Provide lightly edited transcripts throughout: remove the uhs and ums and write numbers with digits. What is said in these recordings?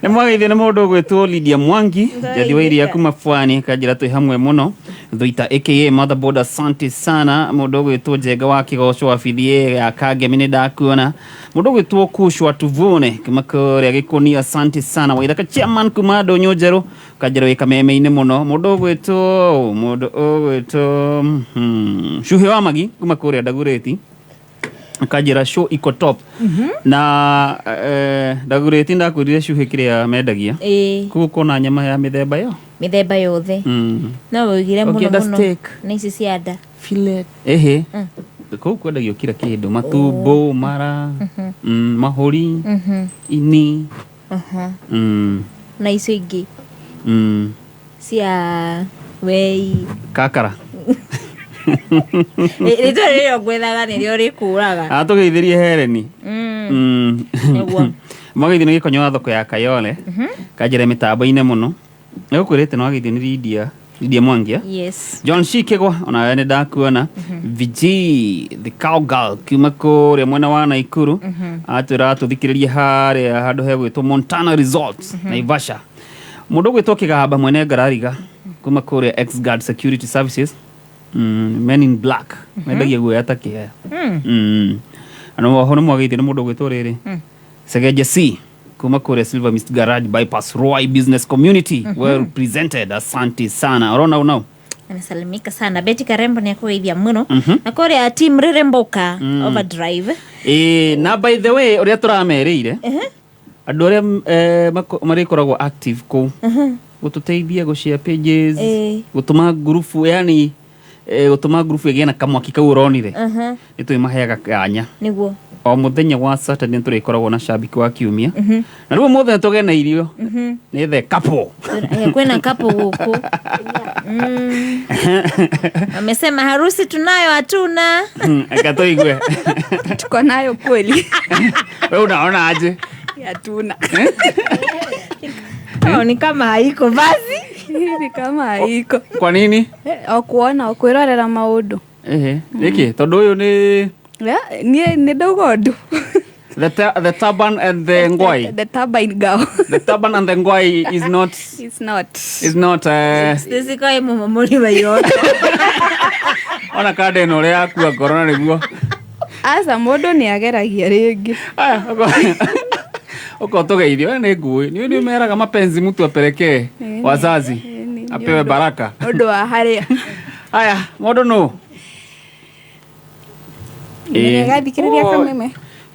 Nĩ mwageithio nĩ mũndũ ũgwĩtwo Lydia Mwangi. Njathi wa iria kuma Pwani, kanjĩra twĩ hamwe mũno. Thuita aka Motherboard, asante sana. Mũndũ ũgwĩtwo Njenga wa Kĩgoco, wabithi ya Kangemi, nĩ ndakuona. Mũndũ ũgwĩtwo Kushwa Tuvune kuma kũrĩa Gĩkũni, asante sana. Waithaka chairman kuma Ndũnyũ Njerũ, kanjĩra wĩ kameme-inĩ mũno. Mũndũ ũgwĩtwo Cuhĩ wa Magi kuma kũrĩa Ndagurĩti, kanjĩra show iko top. Na Ndagurĩti ndakwĩrire cuhĩ kĩrĩa mendagia. Kũu kũna nyama ya mĩthemba yo. Mĩthemba yothe. No wĩigire mũno. Ũngĩenda mũno steak. Na ici cia nda. Fillet, ehe. Kũu kwendagio kila kĩndũ, matumbo, mara, mahũri, ini. Na icio ingĩ cia wei. Kakara. Rĩtwa rĩrĩa ngwethaga nĩrĩo rĩkũraga. Atũgeithirie Hereni. Nĩguo. Mwageithio nĩ Gĩkonyo wa thoko ya Kayole, kanjĩra mĩtambo-inĩ mũno. Nĩgũkwĩrĩte nĩ wageithio nĩ Lydia, Lydia Mwangia. Yes. John Shikigwa, onawe nĩ ndakuona. VG the cowgirl kiuma kũrĩa mwena wa Naikuru, atwĩra tũthikĩrĩrie harĩa handũ hegwĩtwo Montana Resort, Naivasha. Mũndũ ũgwĩtwo Kĩgamba mwene ngarariga kuma kũrĩa X-Guard Security Services, men in black, mendagia guoya ta kĩaya. Na oho nĩ mwageithio nĩ mũndũ ũgwĩtwo rĩrĩ Segeja C kuma kũrĩa Silver Mist Garage Bypass, Roy Business Community, well represented, asante sana. Ũrona unau. Anasalimika sana. Betty Karembo nĩ akũgeithia mũno na kũrĩa team Rĩrĩmbũka Overdrive. Ĩĩ, na by the way, ũrĩa tũramerĩire andũ arĩa marĩkoragwo active kũu gũtũteithia gũshare pages, gũtũma ngurubu, yani gũtũma ngurubu ĩgĩe na kamwaki kau ũronire, nĩ twĩmaheaga kanya. O mũthenya wa Saturday nĩ tũrĩkoragwo na shabiki wa kiumia, na rĩu ũmũthĩ nĩ tũgĩe na irio nĩ the couple. Kwĩna couple gũkũ. Wamesema harusi tunayo hatuna. Eka tũigue. Tuko nayo kweli? We unaona aje? Hatuna. Oh, ni kama haiko basi. Ni kama haiko. Kwa nini? O kuona o kwĩrorera maũndũ. Ehe, nĩkĩ? Tondũ ũyũ nĩ Niĩ nĩ ndauga ũndũ. The turban and the ngwai. The turbine girl. The turban and the ngwai is not It's not. Is not Sisikae mumamuri wa iroto. Ona kanda ĩno ũrĩa yakua ngoro na nĩguo. Aca, mũndũ nĩ ageragia rĩngĩ. Aya, ũka ũtũgeithie. We nĩ ngũĩ nĩ meraga mapenzi mtu apelekee wazazi, apewe baraka. Ũndũ wa harĩa. Aya, mũndũ nũ? Gathikĩrĩria kameme.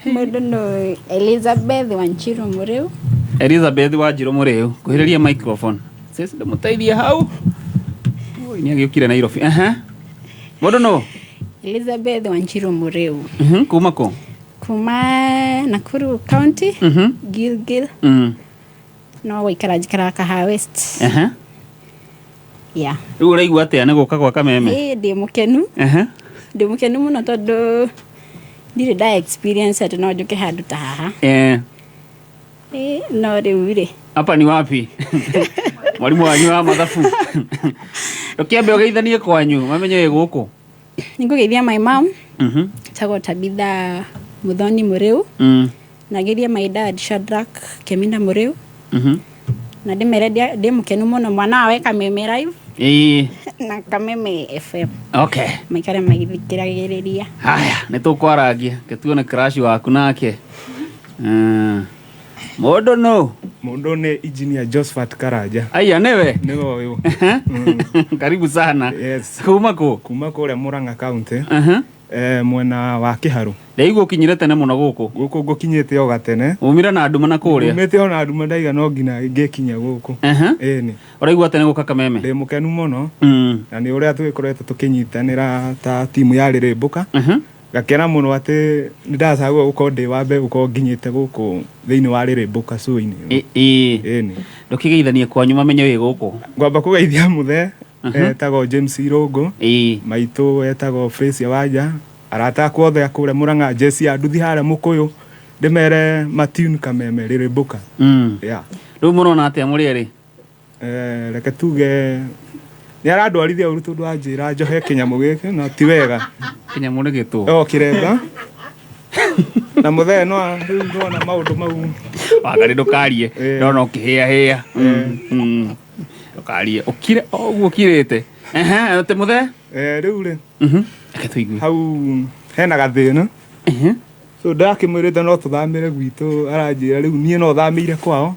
Mũndũ nũ Elizabeth Wanjiru Mũrĩu. Elizabeth Wanjiru Mũrĩu, kuhĩrĩria microphone sis, ndĩmũteithie hau. Oi, nĩ agĩũkire Nairobi. Ehe, mũndũ nũ? Elizabeth Wanjiru Mũrĩu. Kuma kũ? Kuma Nakuru County. Gilgil. No gũikara njikaraga Kahawa West. Yeah. Rĩu ũraigua atĩa nĩ gũka gwa kameme? Ĩĩ, ndĩ mũkenu. Ndĩ mũkenu mũno tondũ ndirĩ nda experience atĩ no njũke handũ ta haha. Ĩĩ, no rĩu rĩ Hapa ni wapi? Mwalimu wanyu wa mathabu, ndũkĩambe ũgeithanie kwanyu mamenye wĩ gũkũ. Nĩngũgeithia my mom, etagwo Tabitha Muthoni Mũrĩu, na ngeithie my dad Shadrack Keminda Mũrĩu, na ndĩmere ndĩ mũkenu mũno mwana wawe Kameme Live na Kameme FM. Maikare magĩthikĩragĩrĩria. Haya, nĩ tũkwarangia kĩtuone crush waku nake. Mũndũ nũ? Mũndũ nĩ Engineer Josephat Karanja. Aya, nĩwe? Nĩwe ũyũ. Karibu sana. Yes. Kuma kũ? Kuma kũrĩa Murang'a County. Mwena wa Kĩharũ. Ndaigua ũkinyire tene mũno gũkũ. Gũkũ ngũkinyĩte o gatene. Umire na nduma na kũrĩa. Umĩte ona nduma, ndaiga no nginya ngĩkinya gũkũ. Ĩni. Ũraigua atĩa nĩ gũka kameme? Ndĩ mũkenu mũno. Na nĩ ũrĩa tũgĩkoretwo tũkĩnyitanĩra ta timu ya Rĩrĩmbũka. Ngakena mũno atĩ nĩ ndacagũra gũkorwo ndĩ wa mbere gũkorwo nginyĩte gũkũ thĩinĩ wa Rĩrĩmbũka show-inĩ. Ĩni. Ndũkĩgeithanie kwanyu mamenye wĩ gũkũ. Ngwamba kũgeithia mũthee etagwo James Irũngũ, maitũ etagwo Frasia Wanja, arata akwa othe a kũrĩa Mũrang'a, Jesi ya nduthi harĩa Mũkũyũ, ndĩmere matune Kameme Rĩrĩmbũka. Yeah. Rĩu mũrona atĩa mũrĩ erĩ? Reke tuge nĩ arandwarithia ũru tondũ anjĩra njohe kĩnyamũ gĩkĩ, no ti wega. Kĩnyamũ nĩ gĩtũ. O kĩremba. Na mũthee no rĩu ndona maũndũ mau. Wangari ndũkarie. Eh. Ndona ũkĩhĩahĩa. Ndũkarie, ũkire o ũguo ũkirĩte. Ehe, atĩ mũthee. Eh, rĩu rĩ, Reke tũigue. Hau hena gathĩna. So ndakĩmwĩrĩte no tũthamĩre gwitũ, aranjĩra rĩu niĩ no thamĩire kwao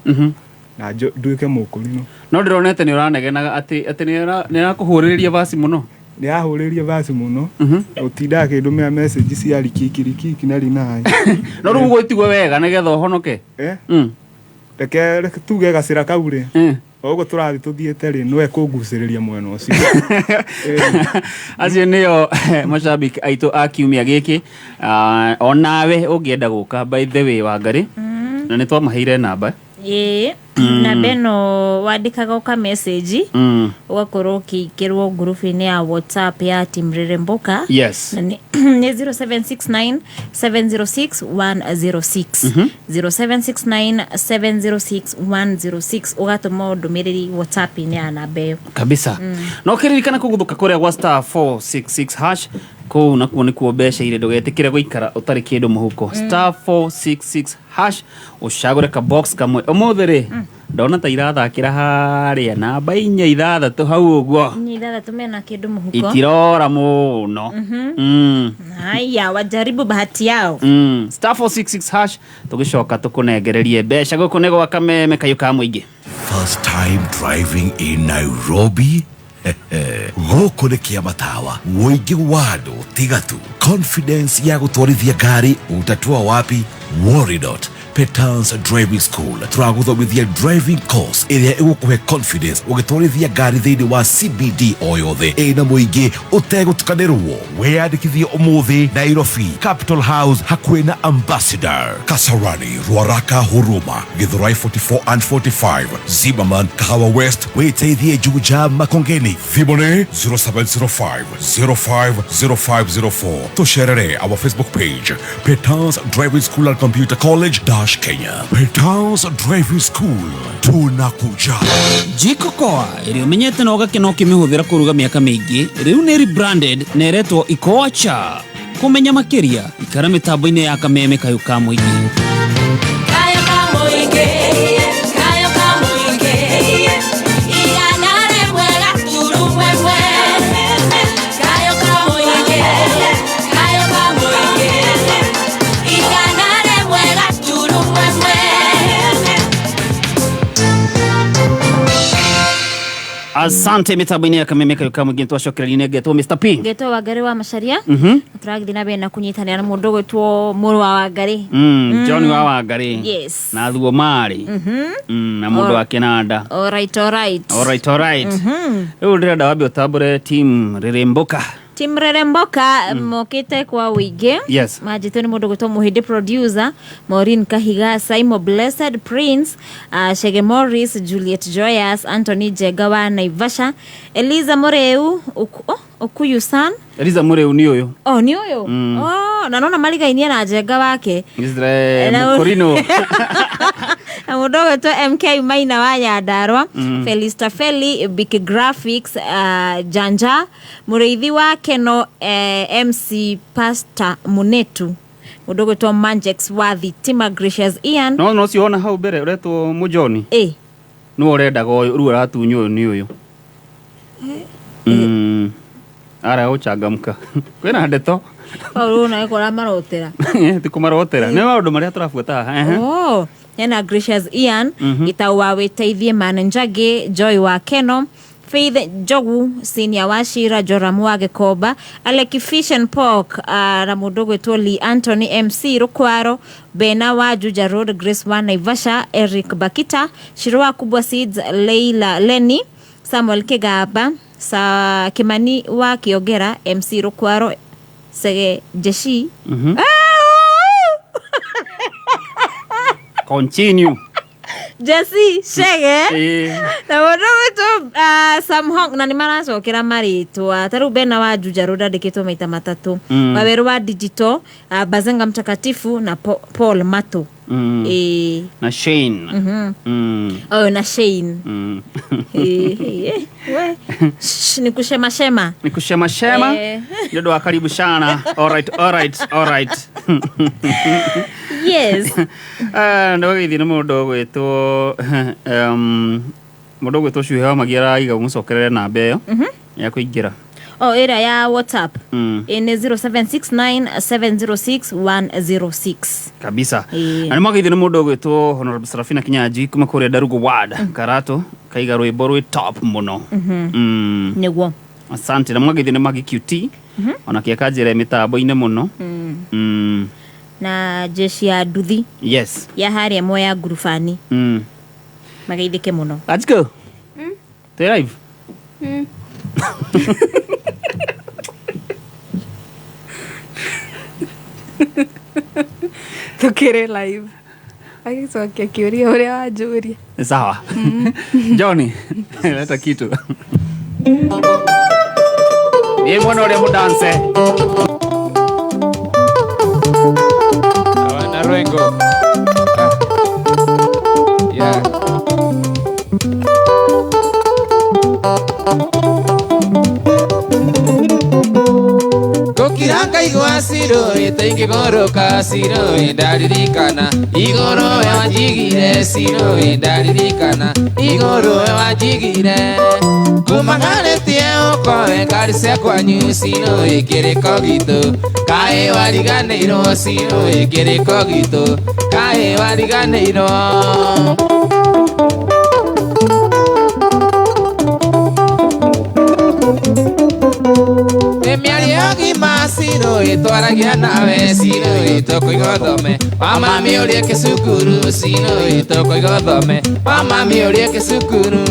na nduĩke mũkũrinũ. No ndĩronete nĩ ũranegenaga atĩ nĩ arakũhũrĩrĩria vaci mũno. Nĩ ahũrĩrie vaci mũno, gũtinda akĩndũmĩra message cia rikiki rikiki na rinai. No rĩu ũgũtigwo wega nĩgetha ũhonoke. Eh? Reke tuge gacĩra kau rĩ, o ũguo tũrathiĩ tũthiĩte rĩ, nĩwe kũngucĩrĩria mwena ũcio. Acio nĩo macambĩki aitũ a kiumia gĩkĩ. Ah, onawe ũngĩenda gũka, by the way, Wangari, na nĩ twamaheire namba. Ĩĩ, namba ĩno wandĩkaga ũka message, ũgakorwo ũkĩingĩrwo ngurubu-inĩ ya WhatsApp ya Team Reremboka. Na nĩ 0769 706 106, 0769 706 106, ũgatũma ndũmĩrĩri WhatsApp-inĩ ya namba ĩyo. Kabisa. No kĩririkana kũguthũka kũrĩa gwa *466#, kũu nakuo nĩkuo mbeca irĩ. Ndũgetĩkĩre gũikara ũtarĩ kĩndũ mũhuko. *466# ũcagũre ka box kamwe. Ũmũthĩ rĩ, ndona ta irathakĩra harĩa namba inya, ithathatũ, hau ũguo. Inya, ithathatũ, mena kĩndũ mũhuko. Itirora mũno. Haya, wajaribu bahati yao. *466#, tũgĩcoka tũkũnengererie mbeca. Gũkũ nĩ gwa Kameme kayũ ka mũingĩ. First time driving in Nairobi? Gũkũ nĩ kĩamatawa, ũingĩ wa andũ tiga tu confidence ya gũtwarithia ngari utatua wapi? Worry not. Petans Driving School tũragũthomithia driving course ĩrĩa ĩgũkũhe confidence ũgĩtwarithia ngari thĩinĩ wa CBD o yothe ĩna mũingĩ ũtegũtukanĩrwo. Wĩyandĩkithie ũmũthĩ: Nairobi, Capital House hakuhĩ na Ambassador, Kasarani, Ruaraka, Huruma, Githurai 44 and 45, Zimmerman, Kahawa West, wĩteithie Juja, Makongeni. Thimũ nĩ 0705 050504. Tũcerere our Facebook page, Petans Driving School and Computer College dash Kenya. Petans Driving School, tunakuja. Jiko Koa ĩrĩa ũmenyete na ũgakena ũkĩmĩhũthĩra kũruga mĩaka mĩingĩ, rĩu nĩ rebranded na ĩretwo Ikoacha. Kũmenya makĩria, ikara mĩtambo-inĩ ya Kameme kayũ ka mũingĩ. Kayo ka mũingĩ, kayo ka mũingĩ, 101 gaturumo ĩmwe. Kayo ka mũingĩ, kayo ka mũingĩ, 101.1. Asante. Mĩtambo-inĩ ya Kameme kayũ ka mũingĩ twacokereria nĩ ngetwo Mr P. Ngetwo Wangari wa Macaria. Tũragĩthiĩ na mbere na kũnyitanĩra na mũndũ ũgwĩtwo mũrũ wa Wangari. John wa Wangari. Yes. Na thuo marĩ na mũndũ wa kĩnanda. Alright. Alright. Rĩu ndĩrenda wambe ũtambũre team Rĩrĩmbũka. Team Reremboka mokĩte kwa wĩingĩ. Manjĩtwo nĩ mũndũ gwĩtwo Mũhĩndĩ producer, Maureen Kahiga, Simon Blessed Prince, Shege Morris, Juliet Joyous, Anthony Jenga wa Naivasha, Eliza Mũrĩu, oh, Okuyu San. Eliza Mũrĩu nĩ ũyũ. Oh, nĩ ũyũ. Oh, na nona marigainie na Jenga wake. Israel Na Mũkũrinũ. Na mũndũ ũgwĩtwo MK Maina wa Nyandarua, Felista Feli, Big Graphics, Janja Mũrĩithi wa Keno, MC Pastor Munetu, mũndũ ũgwĩtwo Manjex wa Thitima, Gracious Ian. No ũcio wona hau mbere ũretwo Mũjoni nĩwe ũrendaga ũyũ, rĩu aratunywo ũyũ nĩ ũyũ. Ara gũchangamka kwĩna ndeto. Paul na ĩkora marotera. Ti kũmarotera, nĩ maũndũ marĩa tũrabuata haha, ehe. Oh, hena Gracious Ian, Gitau wa Wĩteithie, Manenjagi, Joy wa Keno, Faith Njogu, Senior wa Shira, Joram wa Gĩkomba, Aleki Fish and Pork, na mũndũ ũgwĩtwo Lee Anthony, MC Rukwaro, Bena wa Juja Road, Grace wa Naivasha, Eric Bakita, Shiro wa Kubwa Seeds, Leila Leni, Samuel Kigamba, Sa Kimani wa Kiogera, MC Rukwaro, Sege Jeshi. Continue. Jesse Shege. Na mũndũ ũgwĩtwo Sam Hong, na nĩ maracokera marĩtwa ta rĩu Bena wa Juja Road andĩkĩtwo maita matatũ. Wawerũ wa Digital, Bazenga Mtakatifu na Paul Mato. Ĩĩ. Na Shane. Oh, na Shane. Ĩĩ, we. Shh, ni kushema shema. Ni kushema shema. Nĩ ũndũ wa karibu sana. Alright, alright, alright. Yes. Nĩ wagĩithio nĩ mũndũ ũgwĩtwo mũndũ ũgwĩtwo Cuhe wa Magia araiga ũmũcokerere namba ĩyo ya kũingĩra. Oh, ĩrĩa ya WhatsApp. Ĩ nĩ 0769 706 106. Kabisa. Ĩĩ. Na nĩ mwagĩithio nĩ mũndũ ũgwĩtwo Honorable Serafina Kinyanjui kuma kũrĩa Ndarugu Ward Karatu kaiga rwĩmbo rwĩ top mũno. Nĩguo. Asante. Na mwagĩithio nĩ Magi QT onake akanjĩra mĩtambo-inĩ mũno. Na jeshi ya nduthi. Yes. Ya harĩa Mwea ngurubani. Mageithĩke mũno. Let's go. Twĩ live. Tukĩrĩ live. Agĩcokia kĩũria ũrĩa wanjũria. Sawa. Johnny, leta kitu. Ye mwana ũrĩa mũdance. Habana Ruengo. Yeah. Gũkira ngaigua ciro ĩtaingĩgũrũka ciro ndaririkana igũrũ we wanjigire ciro ndaririkana igũrũ we wanjigire kumagarĩtie ũkoe ngari cia kwanyu ciro kĩrĩko gitũ kaĩ wariganĩirwo ciro kĩrĩko gitũ kaĩ wariganĩirwo. Mĩario gima ciro ĩtwaragia nawe ciro ĩtũkũiga ũthome wa mami ũrĩa kĩcukuru ciro ĩtũkũiga ũthome wa mami ũrĩa kĩcukuru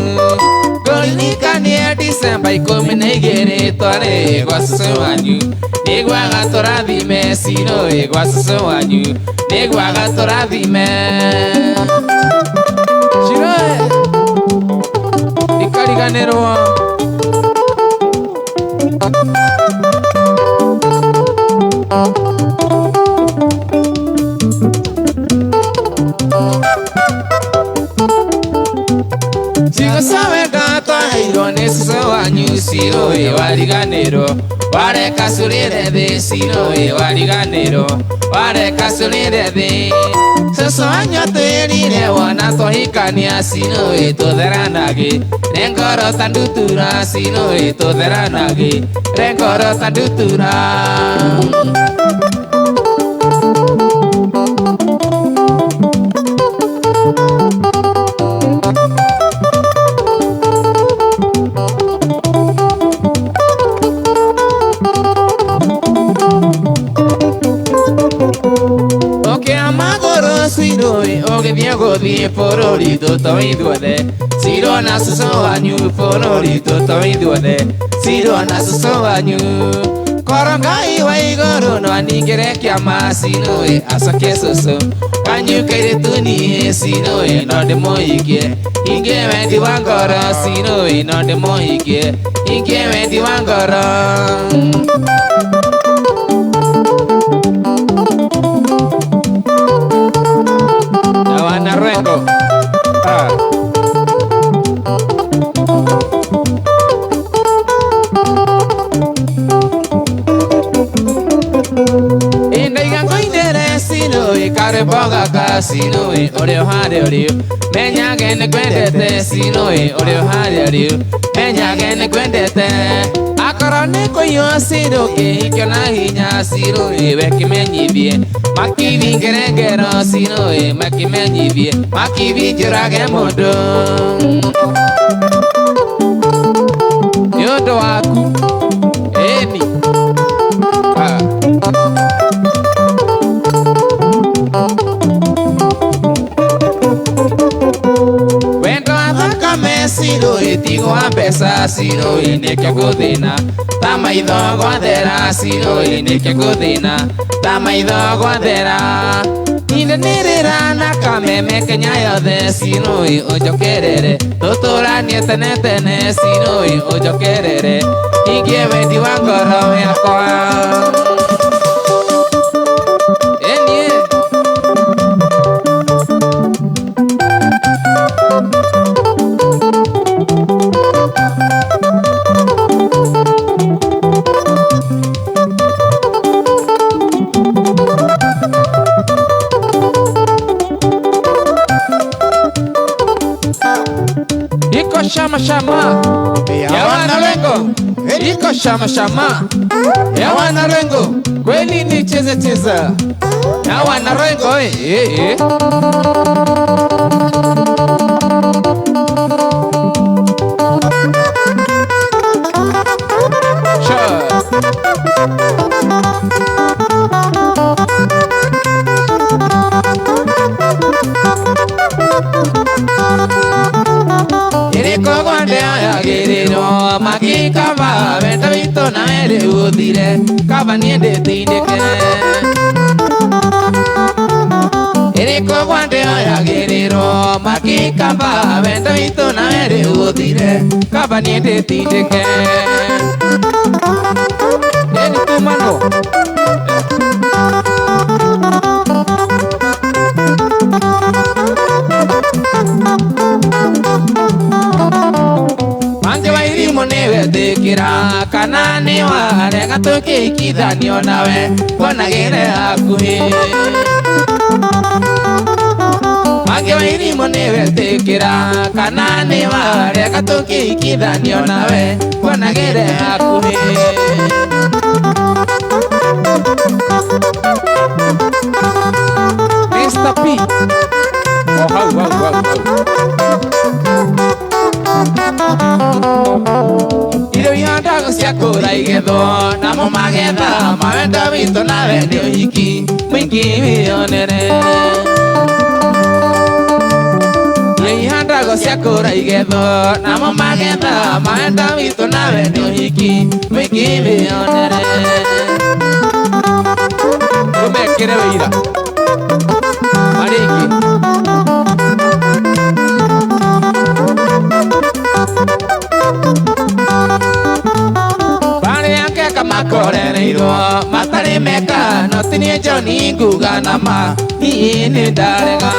ngũririkanie Disemba 12 twarĩ gwa cũcũ wanyu nĩgwaga tũrathime ciro gwa cũcũ wanyu nĩgwaga tũrathime ciro ikariganĩrwo. Cigo cia wendo twaheirwo nĩ cũcũ wanyu ciro wariganĩrwo wareka curĩre thĩ ciro wariganĩrwo wareka curĩre thĩ cũcũ wanyu atwĩrire wona twahikania ciro tũtheranagĩ rengoro ta ndutura ciro tũtheranagĩ rengoro ta ndutura. Ũgĩthiĩ gũthiĩ bũrũri tũtoĩ ithuothe ciro na cũcũ wanyu bũrũri tũtoĩ ithuothe ciro na cũcũ wanyu korwo Ngai wa igũrũ no aningĩre kĩama ciro acokie cũcũ wanyu kairĩtu niĩ ciro no ndĩmũhikie ingĩ wendi wa ngoro ciro no ndĩmũhikie ingĩ wendi wa ngoro. Ruengo. Indaiga ngoinere ciro karĩmbo gaka ciro ũrĩa ũharĩa ũrĩ menyage nĩ ngwendete ciro ũrĩa ũharĩa ũrĩ menyage nĩ ngwendete akorwo nĩ kũiywo ciro kĩhikio na hinya ciro we kĩmenyithie makibi ngerengero ciro makimenyithie makibi njũrage mũndũ nĩ ũndũ waku ĩni. Wendo wa thakame ciro ĩtigwo wa mbeca ciro nĩkĩo ngũthĩna ta maitho gwathera ciro nĩkĩo ngũthĩna ta maitho gwathera Nĩrĩra na kameme Kenya yothe ciro ũnjokerere tũtũranie tene tene ciro ũnjokerere ingĩ wendi wa ngoro yakwa. Enie. shama shama ya wanarengo, iko shama shama ya wanarengo, kweli ni cheza cheza ya wanarengo eh. Makikava wenda witũ nawe rĩu ũthire kaba niĩ ndĩtindĩke ĩrĩkũ gwa ndĩoyagĩrĩrwo makikava wenda witũ nawe rĩu ũthire kaba niĩ ndĩtindĩke ĩni tumanwo. Niwetĩkĩra kana nĩ warega tũkĩikithanio nawe kuonagĩre hakuhĩ Mangĩ wa irimũ nĩwetĩkĩra kana nĩ warega tũkĩikithanio nawe kuonagĩre hakuhĩ. Mr. P. Oh, hau, hau, hau, hau. Irio ihandago ciakũra igethwo namo magetha mawendo witũ nawe nĩ ũhiki mũingĩ wĩyonere. Irio ihandago ciakũra igethwo namo magetha mawendo witũ nawe nĩ ũhiki mũingĩ wĩyonere. Tũmekĩre wĩira marĩngĩ. Makorereirwo matarĩ meka no ti niĩ John nguga na ma niĩ nĩ ndarega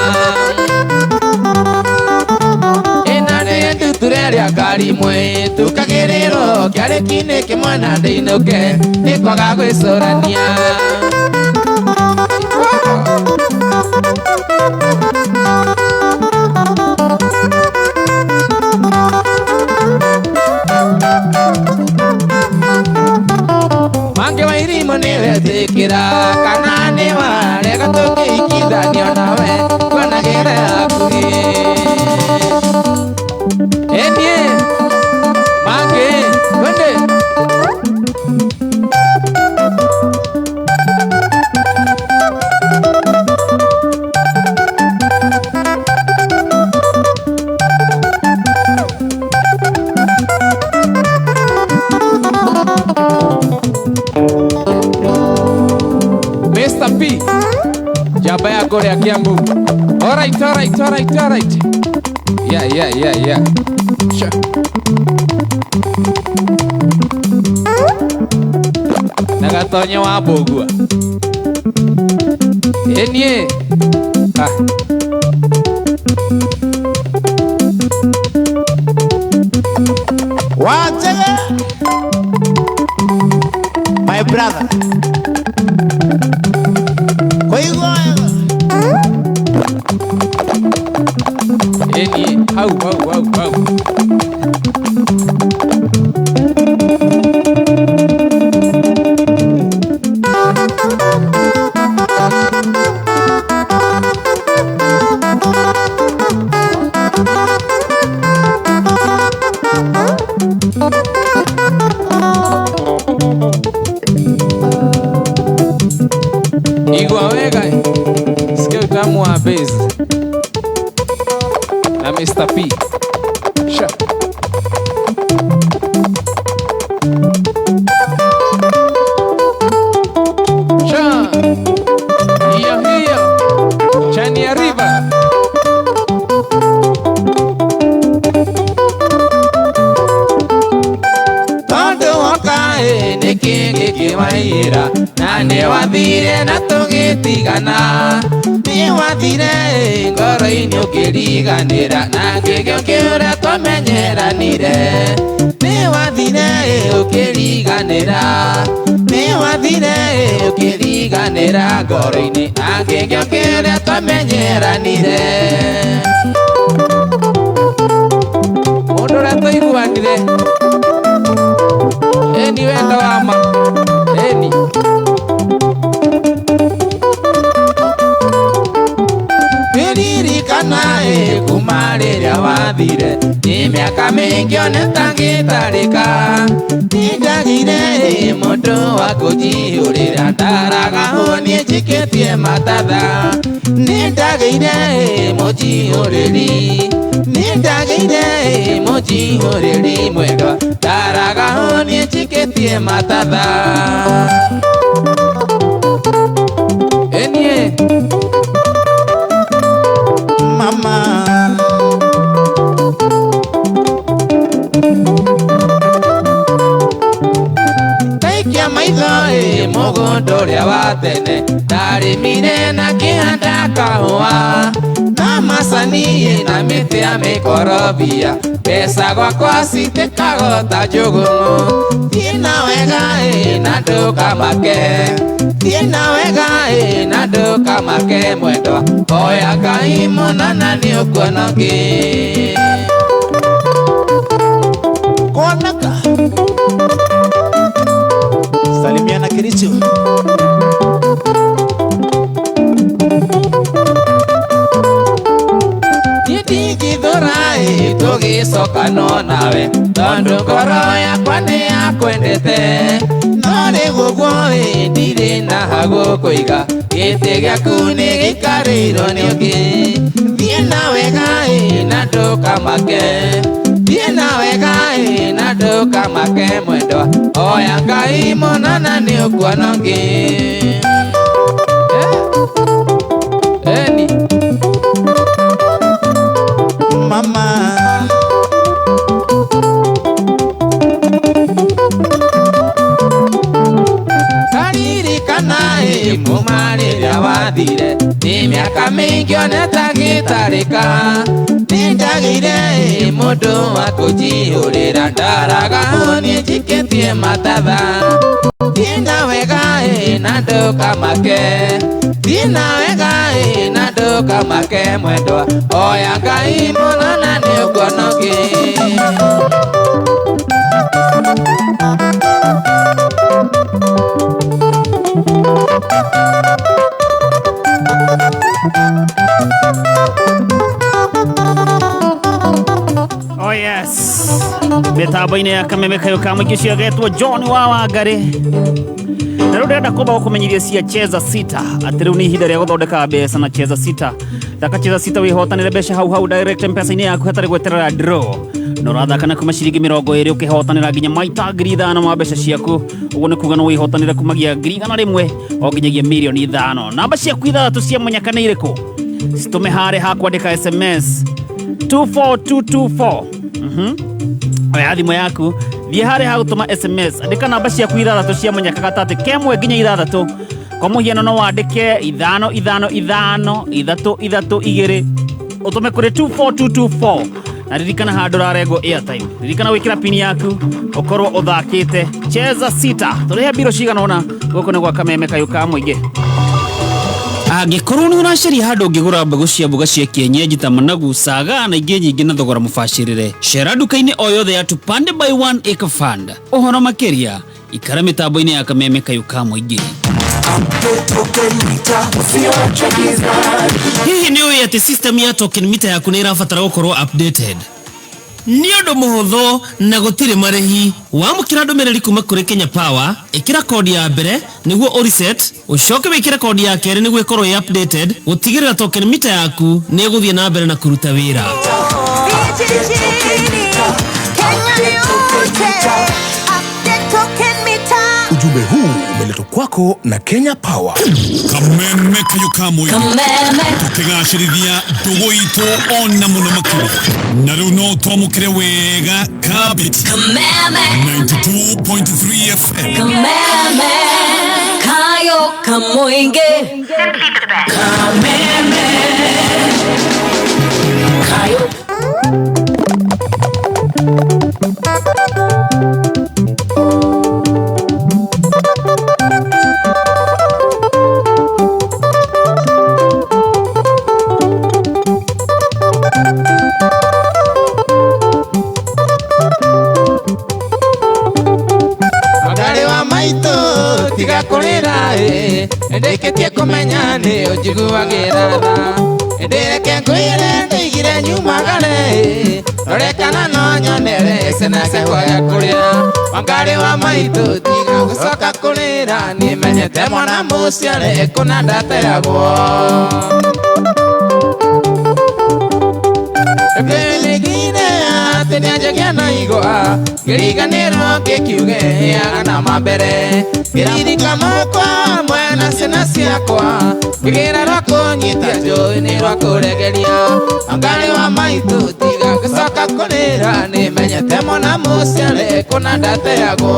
ĩna nĩ nduture rĩa karimwe tukagĩrĩrwo kĩarĩki-inĩ kĩmwe na ndĩinũke nĩ kwaga gwĩcũrania. Nĩwetĩkĩra kana nĩ warega tũkĩikithanio nawe kuonagĩre hakuhĩ. Ĩniĩ mangĩ twende. Mr. P, jaba ya gore ya Kiambu. All right, all right, all right, all right. Yeah, yeah, yeah, yeah. Sure. Nagatonye wa Mbũgua. Enie. Ah. Wanjega. My brother. Eni, au, au, au, au. Igwa wega, sikia utamu wa bass na Mr. P. Sha. Sha. Hiyo hiyo. Chani ya river. Tondu woka nĩkĩ gĩkĩwaiyĩra na nĩwathire na tũgĩtigana nĩwathire ngoro-inĩ ũkĩriganĩra na ngĩgĩũkĩũra twamenyeranire nĩwathire ũkĩriganĩra nĩwathire ũkĩriganĩra ngoro-inĩ na ngĩgĩũkĩũra twamenyeranire. Mũndũ ũrĩa Ndaririkana kuma rĩrĩa wathire nĩ mĩaka mĩingĩ onetangĩtarĩka nĩndagire mũndũ wa kũnjihũrĩra ndaraga niĩ njikĩtie matatha nĩndagĩire mũnjihũrĩri nĩndagĩire mũnjihũrĩri mwendwa ndaraga niĩ njikĩtie matatha enie mama Taikia maitho mũgũnda ũrĩa wa tene ndarĩmire na ngĩhanda kahũa na macani na mĩtĩ ya mĩkorobia mbeca gwakwa citĩkaga ta njũgũmũ thiĩ na wega na ndũkamake thiĩ na wega na ndũkamake mwendwa hoya Ngai mũno na nĩũkuona ũngĩ Konaka Salimiana Kericho Nĩndingĩthũra tũgĩcoka no nawe tondũ ngoro yakwa nĩyakwendete no rĩu ũguo ndirĩ na ha gũkũiga gĩtĩ gĩaku nĩgĩikarĩirwo nĩ ũngĩ thiĩ na wega na ndũkamake thiĩ na wega na ndũkamake mwendwa hoya Ngai mũno na nĩũkuona ũngĩ eni mama Ndaririkana kuma rĩrĩa wathire nĩ mĩaka mĩingĩ onetangĩtarĩka nĩndagĩire mũndũ wa kũnjihũrĩra ndaraga niĩ njikĩtie matatha thiĩ na wega na ndũkamake thiĩ na wega na ndũkamake mwendwa hoya Ngai mũno na nĩũkuona ũngĩ Oh yes. Mĩtambo-inĩ ya kameme kayo ka mũingĩ ũcio agetwo John wa Wangari na rĩu ndĩrenda kwamba gũkũmenyithia cia Cheza Sita atĩ rĩu nĩ ihinda rĩa gũthondeka mbeca na Cheza Sita thaka Cheza Sita wĩhotanĩre mbeca hau hau direct mpesa-inĩ yaku hatarĩ gweterera draw na ũrathaka na kuma ciringi 20 ũkĩhotanĩra nginya maita 5,000 ma mbeca ciaku ũguo nĩ kuga no wĩhotanĩre kumagia 100,000 o nginyagia 5,000,000 namba ciaku ithathatũ cia mũnyaka nĩ irĩkũ citũme harĩa ha kwandĩka SMS 24224 oya thimũ yaku thiĩ harĩa ha gũtũma SMS andĩka namba ciaku ithathatũ cia mũnyaka gatagatĩ kemwe nginya ithathatũ kwa mũhiano no wandĩke 5 5 5 3 3 2 ũtũme kũrĩ 24224 na ririkana handũ ũrarengwo airtime ririkana gwĩkĩra pini yaku ũkorwo ũthakĩte Cheza Sita tũrĩhe mbiro cigana ũna gũkũ nĩ gwa kameme kayũ ka mũingĩ angĩkorwo nĩ ũracaria handũ ũngĩgũra mbegũ cia mboga cia kienyeji ta managu saga na ingĩ nyingĩ na thogora mũbacĩrĩre cera nduka-inĩ o yothe ya Tupande by 1 Acre Fund ũhoro makĩria ikara mĩtambo-inĩ ya kameme kayũ ka mũingĩ hihi nĩ ũĩ atĩ system ya token meter yaku nĩ ĩrabatara gũkorwo updated nĩ ũndũ mũhũthũ na gũtirĩ marĩhi wamũkĩra ndũmĩrĩri kuma kũrĩ Kenya Power ĩkĩra kodi ya mbere nĩguo ũreset ũcoke wĩkĩre kodi ya kerĩ nĩguo ĩkorwo ĩ updated gũtigĩrĩra token meter yaku nĩ ĩgũthiĩ na mbere na kũruta wĩra Ujumbe huu umeletwa kwako na Kenya Power. Kameme kayo ka mũingĩ tũkĩgacĩrithia ndũgũ itũ ona mũno makĩria na rĩu no twamũkĩre wega kabiti 92.3 FM Kameme kayo kamoinge Kameme kayo Ndĩkĩtie kũmenya nĩ ũnjiguagĩra tha ndĩreke ngwĩre nyumagare rore kana no nyonere ciana ciakwa gĩa kũrĩa Wangarĩ wa maitũ tiga gũcoka kũrĩra nĩmenyete mwana mũciare kũna ndateagwo Ngĩrigire atĩ nĩanjagia na igwa ngĩriganĩrwo ngĩkiuge heaga na mambere ngĩririka makwa mwena ciana ciakwa ngĩgĩra rwa kũnyita njũĩ nĩ rwa kũregeria Wangarĩ wa maitũ tiga gũcoka kũrĩra nĩmenyete mwana mũciare kũna ndateagwo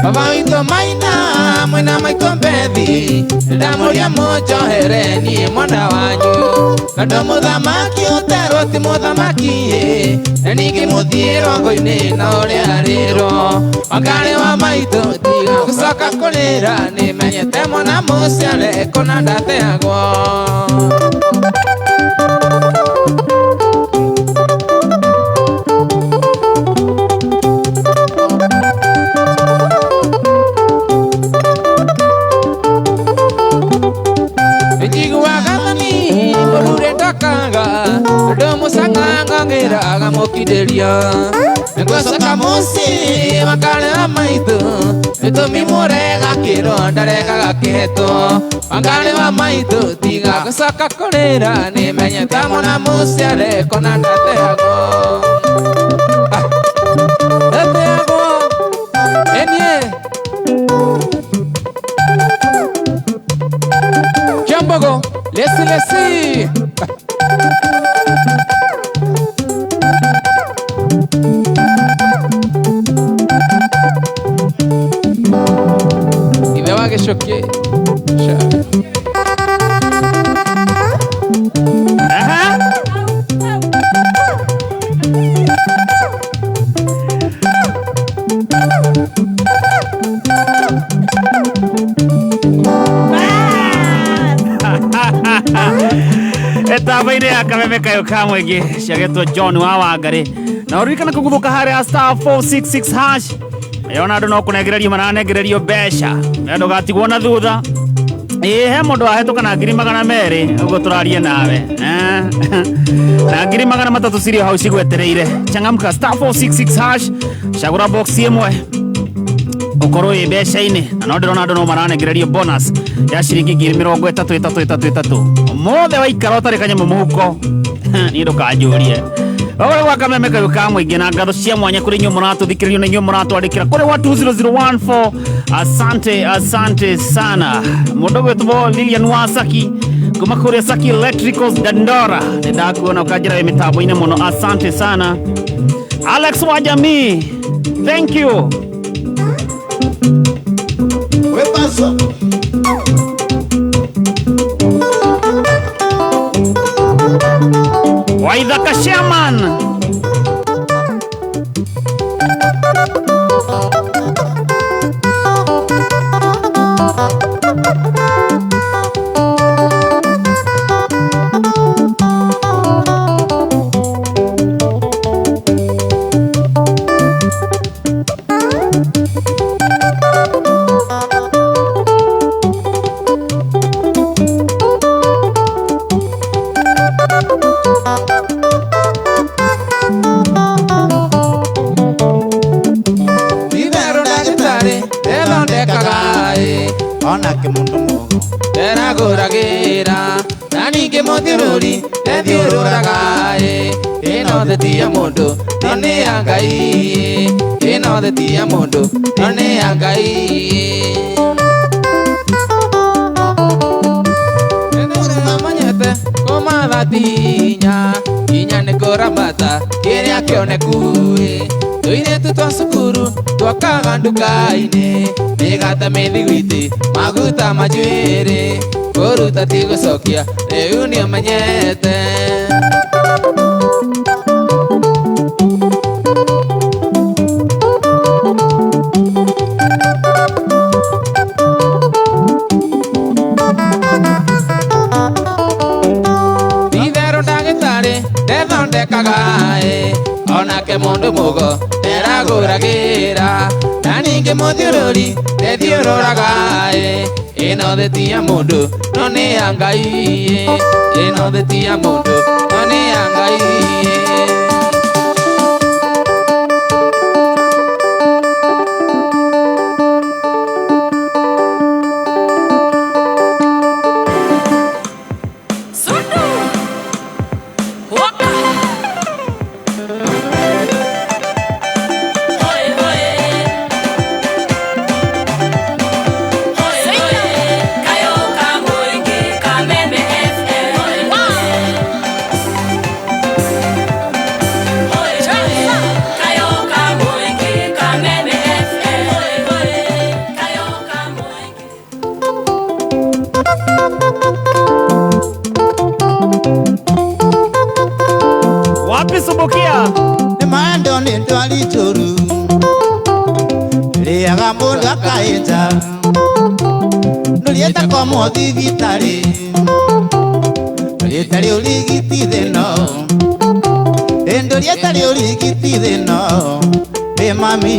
Baba witũ maina mwĩna maitũ mbethi ndamũria mũnjohere niĩ mwana wanyu tondũ mũthamaki ũterwo ti mũthamaki na ningĩ mũthiĩ rongo-inĩ na ũrĩa arĩrwo Wangarĩ wa maitũ tiga gũcoka kũrĩra nĩmenyete mwana mũciare kũna ndateagwo Ndũmũcangangangĩraga mũkindĩria Nĩngũcoka mũciĩ Wangarĩ wa maitũ gĩtũmi mũrega kĩro ndaregaga kĩhetwo Wangarĩ wa maitũ tiga gũcoka kũrĩra nĩmenyete mwana mũciare kũna ndateagwo Ndateagwo enie Kiambogo lesi lesi Ithe wa gĩcũkĩ Etabaine ya kameme kayo ka mũingĩ ciagetwo John wa Wangarĩ na ũririkana kũguthũka harĩa star 466 hash yona andũ no kũnengererio maranengererio mbeca na ndũgatigwo na thutha ĩĩ he mũndũ wahĩtũka na 200,000 ũguo tũrarie nawe na 300,000 cirĩ hau cigwetereire changamka star 466 hash cagũra box ĩmwe ukorwo wi mbeca-inĩ na no ndĩrona andũ no maranengererio bonus ya ciringi 30,033 mothe waikara ũtarĩ kanyamũ mũhuko niĩ ndũkanjũrie Ũguo gwa kameme kayũ ka mũingĩ na ngatho cia mwanya kũrĩ inyuĩ mũratũthikĩrĩrio na inyuĩ mũratwandĩkĩra kũrĩ wa 20014 asante asante sana mũndũ gwĩtwo Lilian Wasaki kuma kũrĩa Saki Electricals Dandora nĩ ndakuona ũkanjĩra wĩ mĩtambo-inĩ mũno asante sana Alex wa jamii thank you. Wepaso. Waithaka Sherman. Onake mundu mugo nderagũragĩra na ningĩ mũthiũrũri ndethiũrũraga ĩno thĩ ti ya mũndũ no nĩ ya Ngai ĩno thĩ ti ya mũndũ no nĩ ya Ngai nĩmanyete kũmatha ti hinya hinya nĩ kũramata kĩrĩa kĩoneku tũirĩtu twa cukuru twakaga nduka-inĩ mĩgate mĩthiguiti maguta manjuĩrĩ kũruta ti gũcokia rĩu nĩũmenyete Itherũ ndagĩtarĩ Ndethondekaga onake mundu mugo nderagũragĩra na ningĩ mũthiũrũri ndethiũrũraga ĩno thĩ ti ya mũndũ no nĩ ya Ngai ĩno thĩ ti ya mũndũ no nĩ ya Ngai. Wapi Subukia? Ni maendo ni ndwari njũru rĩaga mũndũ akaĩnja ndũrieta komwo thibitarĩ ndũrĩtarĩ ũrigiti thĩno ndũrĩtarĩ ũrigiti thĩno ĩ mami.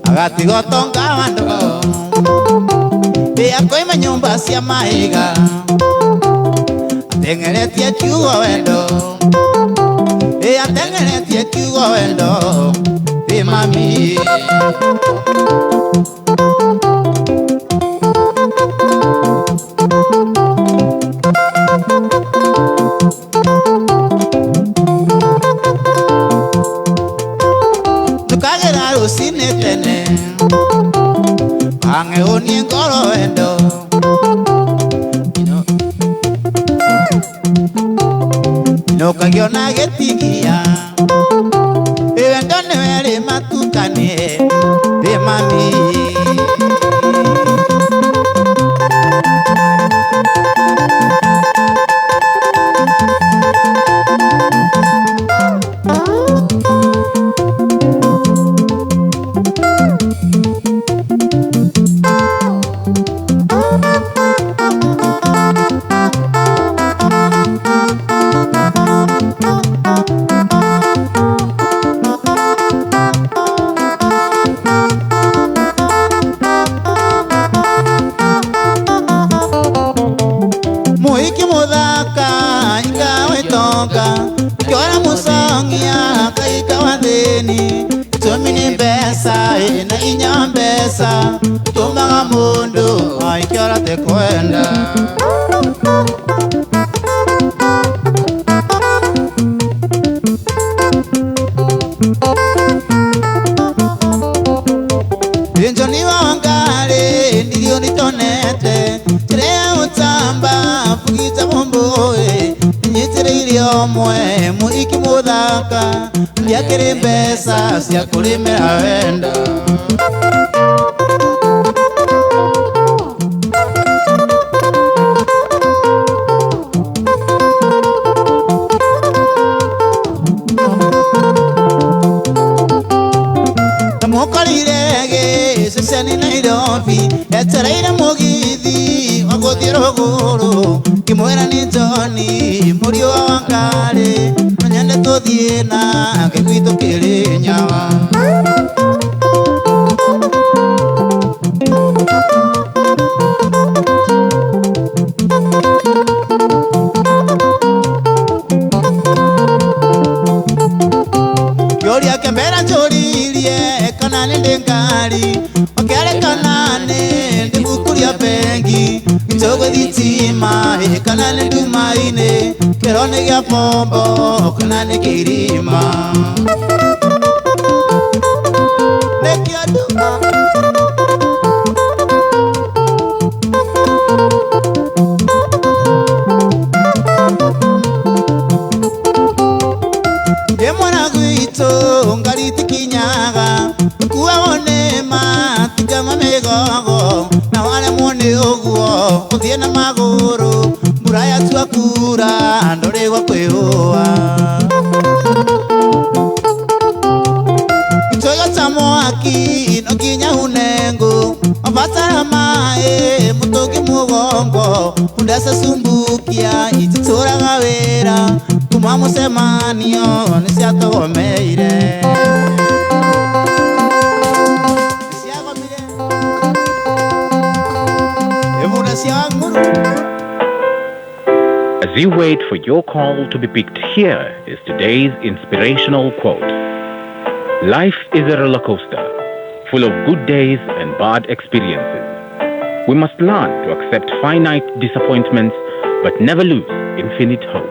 Agatigotonga wandogo akoima nyumba cia mahiga atengeretie kiugo wendo atengeretie kiugo wendo ĩ mami. Tukagera rũcinĩ tene ang'eũnie ngoro wendo inũkagio na gĩtingia ĩ wendo nĩwe rĩ matukanie ĩ mami. Ndiakĩrĩ mbeca cia kũrĩmĩra wendo. Ndamũkorire gĩceceni Nairobi etereire mũgithi wa gũthiĩ rũgũrũ ngĩmwĩra nĩ John mũriũ wa Wangarĩ no nyende tũthiĩ nake gwitũ Kĩrĩnyaga. Kĩũria kĩambere njũririe kana nĩ ndĩ ngari ũkĩarĩ kana nĩ ndĩ ibuku rĩa bengi gĩtũgũ thitima kana nĩ nduma-inĩ kĩro nĩ gĩa bombo kana nĩ kĩrima. Nĩ kĩa nduma. Ndĩ mwana gwitũ ngari itikinyaga kuagwo nĩ Irĩma tigama mĩgogo na waremwo nĩ ũguo ũthiĩ na magũrũ mbura yatua kura ndũrĩ gwa kwĩhũa Gĩtoyo cha mwaki no nginya une ngũ mabatara maĩ mũtũngi mũgongo undacacumbukia ititũraga wĩra kuma mũcemanio nĩciatogomeire. As you wait for your call to be picked, here is today's inspirational quote. Life is a roller coaster, full of good days and bad experiences. We must learn to accept finite disappointments, but never lose infinite hope.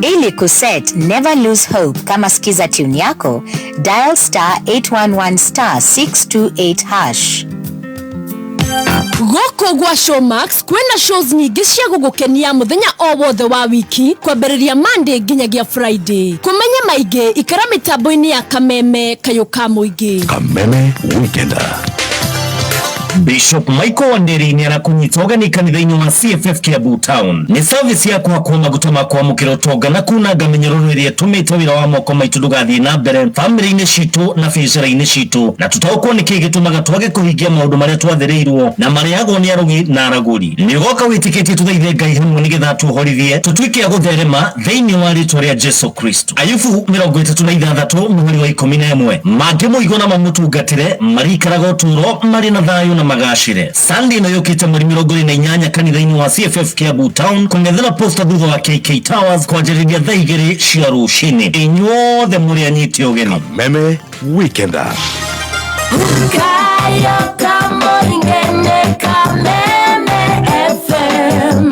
Ili kuset Never Lose Hope kama skiza tune yako, dial star 811 star 628 hash. Gũkũ gwa Showmax kwĩna shows nyingĩ cia gũgũkenia mũthenya o wothe wa wiki kwambĩrĩria Monday nginyagia Friday. Kũmenya maingĩ ikara mĩtambo-inĩ ya Kameme kayũ ka mũingĩ. Kameme Weekender. Bishop Michael Wanderi nĩ arakunyita ũgeni kanitha-inĩ wa CFF Kiambu Town. Nĩ service ya kũhakwo maguta ma kwamũkĩra ũtonga na kunanga mĩnyororo ĩrĩa ĩtũmĩte wĩra wa moko maitũ ndũgathiĩ na mbere bamĩrĩ-inĩ citũ na biacara-inĩ citũ, na tũtaũkwo nĩkĩ gĩtũmaga twage kũhingia maũndũ marĩa twathĩrĩirwo na marĩagwo nĩ arugi na aragũri. Nĩ ũgoka wĩtĩkĩtie tũthaithe Ngai hamwe nĩgetha tuohorithie tũtuĩke a gũtherema thĩinĩ wa rĩtwa rĩa Jesu Kristo. Ayubu 36 mũhari wa 11 mangĩmũigua na mamũtungatĩre marĩikaraga ũtũũro marĩ na thayũ na magacire. Sunday ĩno yũkĩte mweri 28 kanitha-inĩ wa CFF Kiambu Town kũng'ethera posta thutha wa KK Towers kwanjĩrĩria thaa 2 cia rũcinĩ. Inyuothe mũrĩ anyite ũgeni. Kameme Weekender. Kayo kamoingene Kameme FM.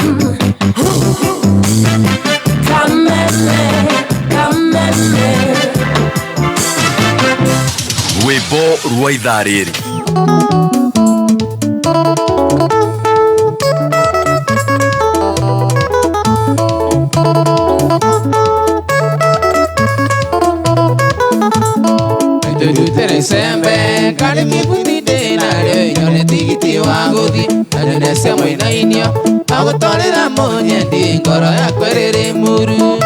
Kameme, Kameme. Rwĩmbo rwa ithaa rĩrĩ. Sembe kali kikundi ndĩnarĩo nyone tigiti wa gũthiĩ na nyone mũinainio agũtwarĩra mũnyendi ngoro yakwa ĩrĩrĩ mũru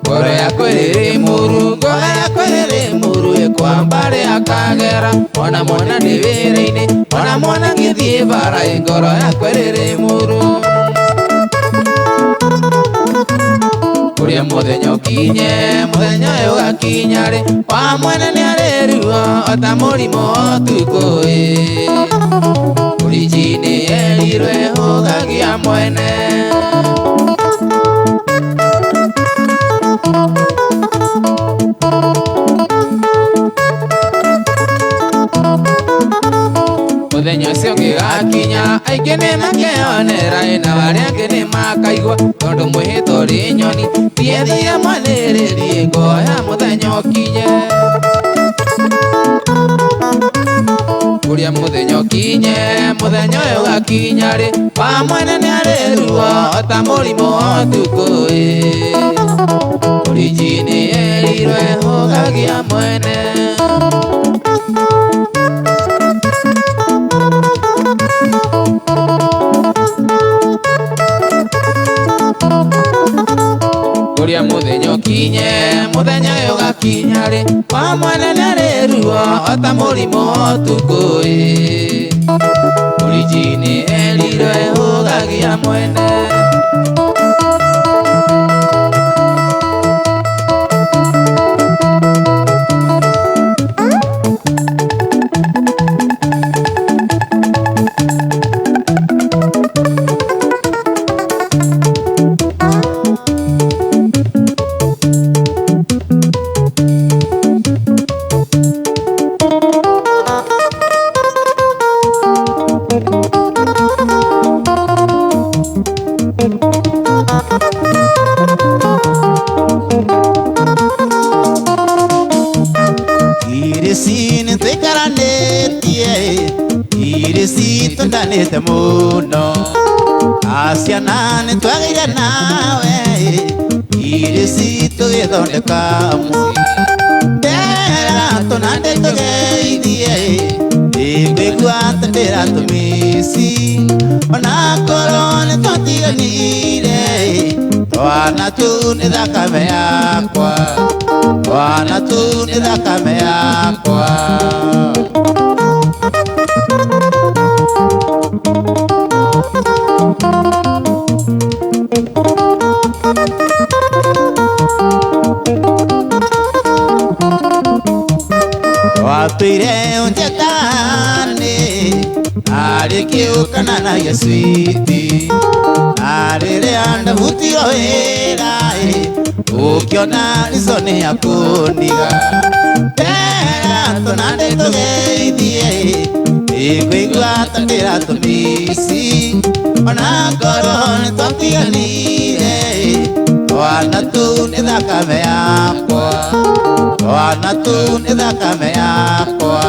ngoro yakwa ĩrĩrĩ mũru ngoro yakwa ĩrĩrĩ mũru ĩkwamba akagera ona mwana ndĩ wĩra-inĩ ona mwana ngĩthiĩ bara ngoro yakwa ĩrĩrĩ mũru Kuria muthenya ũkinye muthenya ũyũ ũgakinya rĩ wa mwene nĩarĩ ruo o ta mũrimũ ũtukũ ĩ Ũriji nĩyerirwe ũgagia mwene. Mũthenya ũcio ũngĩgakinya aingĩ nĩmakeyonera na arĩa angĩ nĩmakaigua tondũ mwĩhĩtwa ũrĩ nyoni thiethia mwanĩrĩrie ngoya mũthenya ũkinye Kũrĩa mũthenya ũkinye mũthenya ũyũ ũgakinya rĩ wa mwene nĩarĩ ruo o ta mũrimũ ũtukũ ĩ Ũriji nĩyerirwe ũgagia mwene. Kũrĩa mũthenya ũkinye mũthenya ũyũ ũgakinya rĩ wa mwene nĩarĩ ruo o ta mũrimũ ũtukũ ĩ Ũriji nĩyerirwe ũgagia mwene. Irisini muno asiana nitwagire nawe Irio citũ gĩthondeka mũciĩ Ndera tũnande tũgeithie Ndĩngũigua ta ndĩratũmici Onakorwo nĩ twatiganire Twana tu nĩ thakame yakwa Twana tu nĩ thakame yakwa Watwire unjetani Arĩkĩũkana na gĩcwiti Na rĩrĩa ndabutirwo wĩra Ũkĩona rico nĩ ya kũniga Ndera tũnande tũgeithie Ndĩkũigua ta ndĩratũmici Onakorwo nĩ twatiganire Twana tu nĩ thakame yakwa Twana tu nĩ thakame yakwa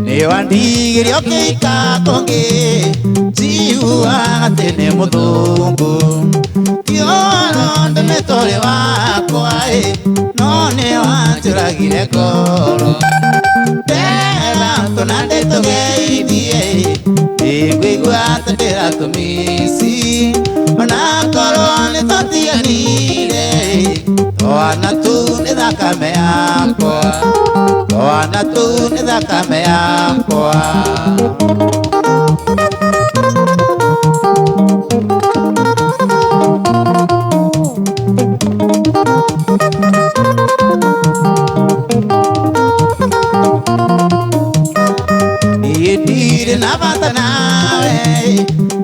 Nĩwandigire ũkĩika kũngĩ Njiguaga atĩ nĩ mũthũngũ Ti ũhoro ndĩmĩtũrĩ wakwa No nĩwanjũragire ngoro Ndera tũnande tũgeithie Ndĩngũigua ta ndĩratũmici Onakorwo nĩ twatiganire Twana tu nĩ thakame yakwa Twana tu nĩ thakame yakwa Niĩ ndirĩ na bata nawe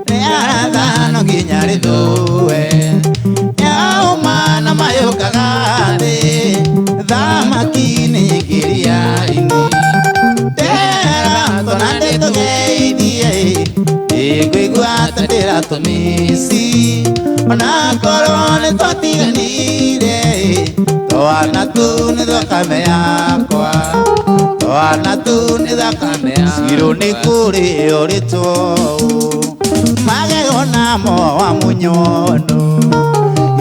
Nĩ arata no nginya rĩthũe Yauma na mayũkaga thĩ Thamaki nĩ nyingĩ-iria-inĩ Ndera tũnande tũgeithie Ndĩngũigua ta ndĩratũmici Onakorwo nĩ twatiganire Twana tu nĩ thakame yakwa Twana tu nĩ thakame yakwa Cirũ nĩ kũrĩ ũrĩtwo Magego namo wa munyono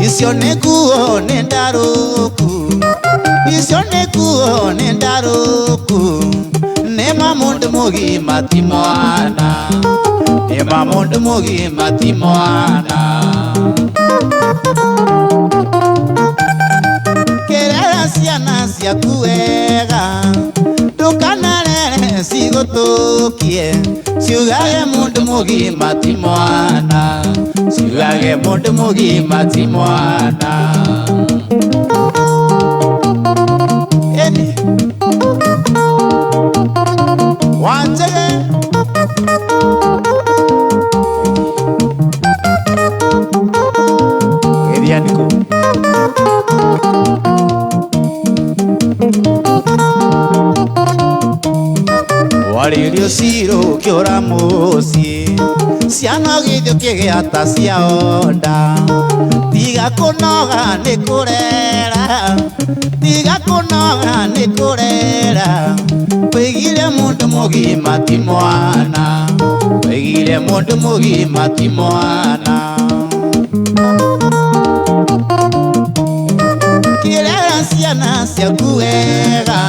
Icio nĩ nguo nĩ ndarũku Icio nĩ nguo nĩ ndarũku Nĩ ma mũndũ mũgima ti mwana Nĩ ma mũndũ mũgima ti mwana Kĩrera ciana ciaku wega Ndũkanarere cigũtũkie Ciugage mũndũ mũgima ti mwana Ciugage mũndũ mũgima ti mwana Eni Wanjege Gĩthianĩko Warĩrio ciro ũkĩũra mũciĩ Ciana ũgĩthiĩ ũkĩgĩa ta cia onda Tiga kũnoga nĩ kũrera Tiga kũnoga nĩ kũrera Wĩigire mũndũ mũgima ti mwana Wĩigire mũndũ mũgima ti mwana Kĩrera ciana ciaku wega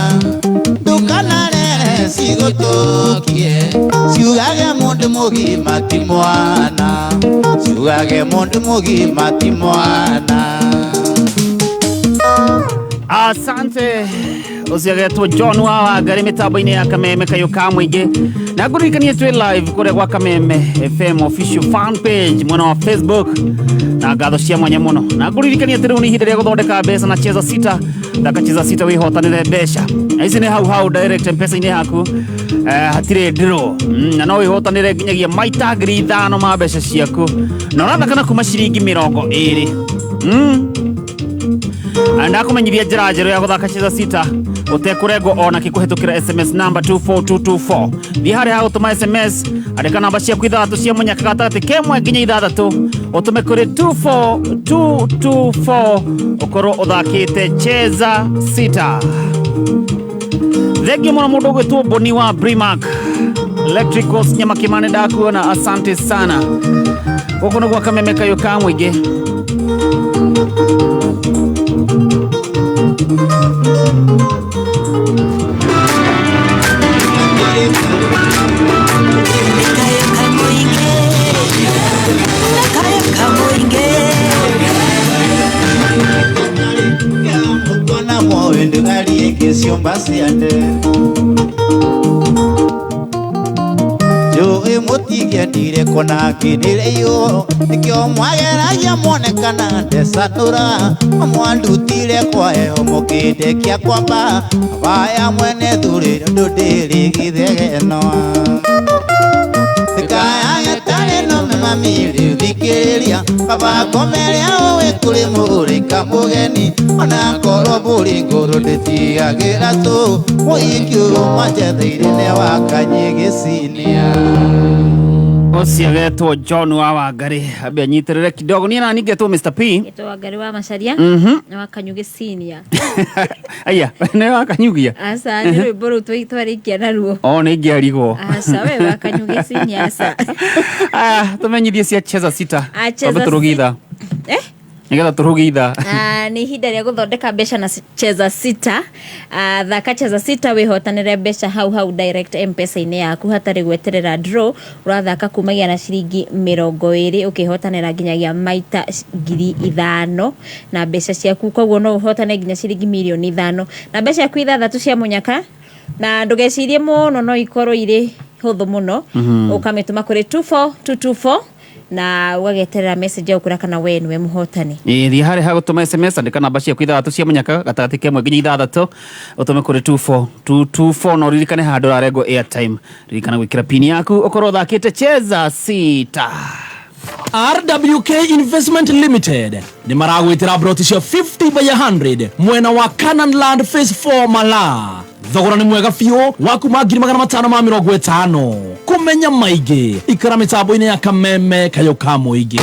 Ndũkanarere cigũtũkie Ciugage mũndũ mũgima ti mwana Ciugage mũndũ mũgima ti mwana Asante uciagetwo John wa Wangari mitambo-inĩ ya Kameme kayũ ka mũingĩ na ngũririkanie twĩ live kũrĩa gwa Kameme FM official fan page mwena wa Facebook na ngatho cia mwanya mũno na ngũririkanie atĩ rĩu nĩ ihinda rĩa gũthondeka mbeca na cheza sita thaka cheza sita wĩhotanĩre mbeca na ici nĩ hau hau direct mpesa-inĩ yaku hatirĩ draw na no wĩhotanĩre nginyagia maita 5,000 ma mbeca ciaku na ũrathaka na kuma ciringi 20. Ndakumenyithia njĩra njerũ ya gũthaka Cheza Sita ũtekũrengwo ona kĩkũhĩtũkĩra SMS number 24224. Thiĩ harĩa ha gũtũma SMS, andĩka namba ciaku ithathatũ cia mũnyaka gatagatĩ kemwe nginya ithathatũ, ũtũme kũrĩ 24224 ũkorwo ũthakĩte Cheza Sita. Thengiũ mũno mũndũ ũgwĩtwo Boni wa Brimark Electricals Nyamakimane, ndakuona, asante sana. Gũkũ nĩ gwa Kameme kayũ ka mũingĩ. Njũĩ mũtingĩendire kuona ngĩrĩrĩirwo nĩkĩo mwageragia muonekana ndecanũra mwandutire kwa heho mũkĩndekia kwamba baya mwene thurĩre ũndũ ndĩrĩ gĩthegenoa ndĩkayagetarĩ nũme mami rĩu thikĩrĩria baba ngomeria ũĩ kũrĩ mũrĩka mũgeni ona korwo mbũri ngũrũ ndĩtigagĩra tũ mũhiki ũyũ mwanjetheire nĩ wakanyĩ gĩcinia. Ũcio agetwo John wa Wangari, ambe anyitĩrĩre kidogo. Niĩ nani ngetwo Mr P. Ngetwo Wangari wa Macharia na wa Kanyugi senior. Aya, nĩ wa Kanyugia? Aca, nĩ rwĩmbo rũu twarĩkia naruo. O nĩ ingĩarigwo. Aca, we wa Kanyugi senior, aca. Aya, tũmenyithie cia Cheza Sita. Ah, Cheza Twambe tũrũgie ithaa. Eh? Nĩgetha tũrũgie ithaa. Nĩ ihinda rĩa gũthondeka mbeca na Cheza Sita. Thaka Cheza Sita wĩhotanĩre mbeca hau hau direct M-Pesa-inĩ yaku hatarĩ gweterera draw. Ũrathaka kumagia na ciringi 20 ũkĩhotanĩra nginyagia maita 5,000 na mbeca ciaku, koguo no ũhotane nginya ciringi 5,000,000 na mbeca ciaku ithathatũ cia mũnyaka, na ndũgecirie mũno, no ikorwo irĩ hũthũ mũno. Ũkamĩtũma kũrĩ 24224 na ũgageterera message ya ũkũra kana we nĩwe mũhotani. Ĩĩ, thiĩ harĩa ha gũtũma SMS, andĩka namba ciaku ithathatũ cia mũnyaka gatagatĩ kemwe nginya ithathatũ, ũtũme kũrĩ 24224 na ũririkane handũ ũrarengwo airtime, ririkana gwĩkĩra pin yaku ũkorwo ũthakĩte Cheza Sita. RWK Investment Limited nĩ maragwĩtĩra broti cia 50 by 100 mwena wa Canaan Land Phase 4 Malaa. Thogora nĩ mwega biũ wa kuma 550,000. Kũmenya maingĩ ikara mĩtambo-inĩ ya Kameme kayũ ka mũingĩ.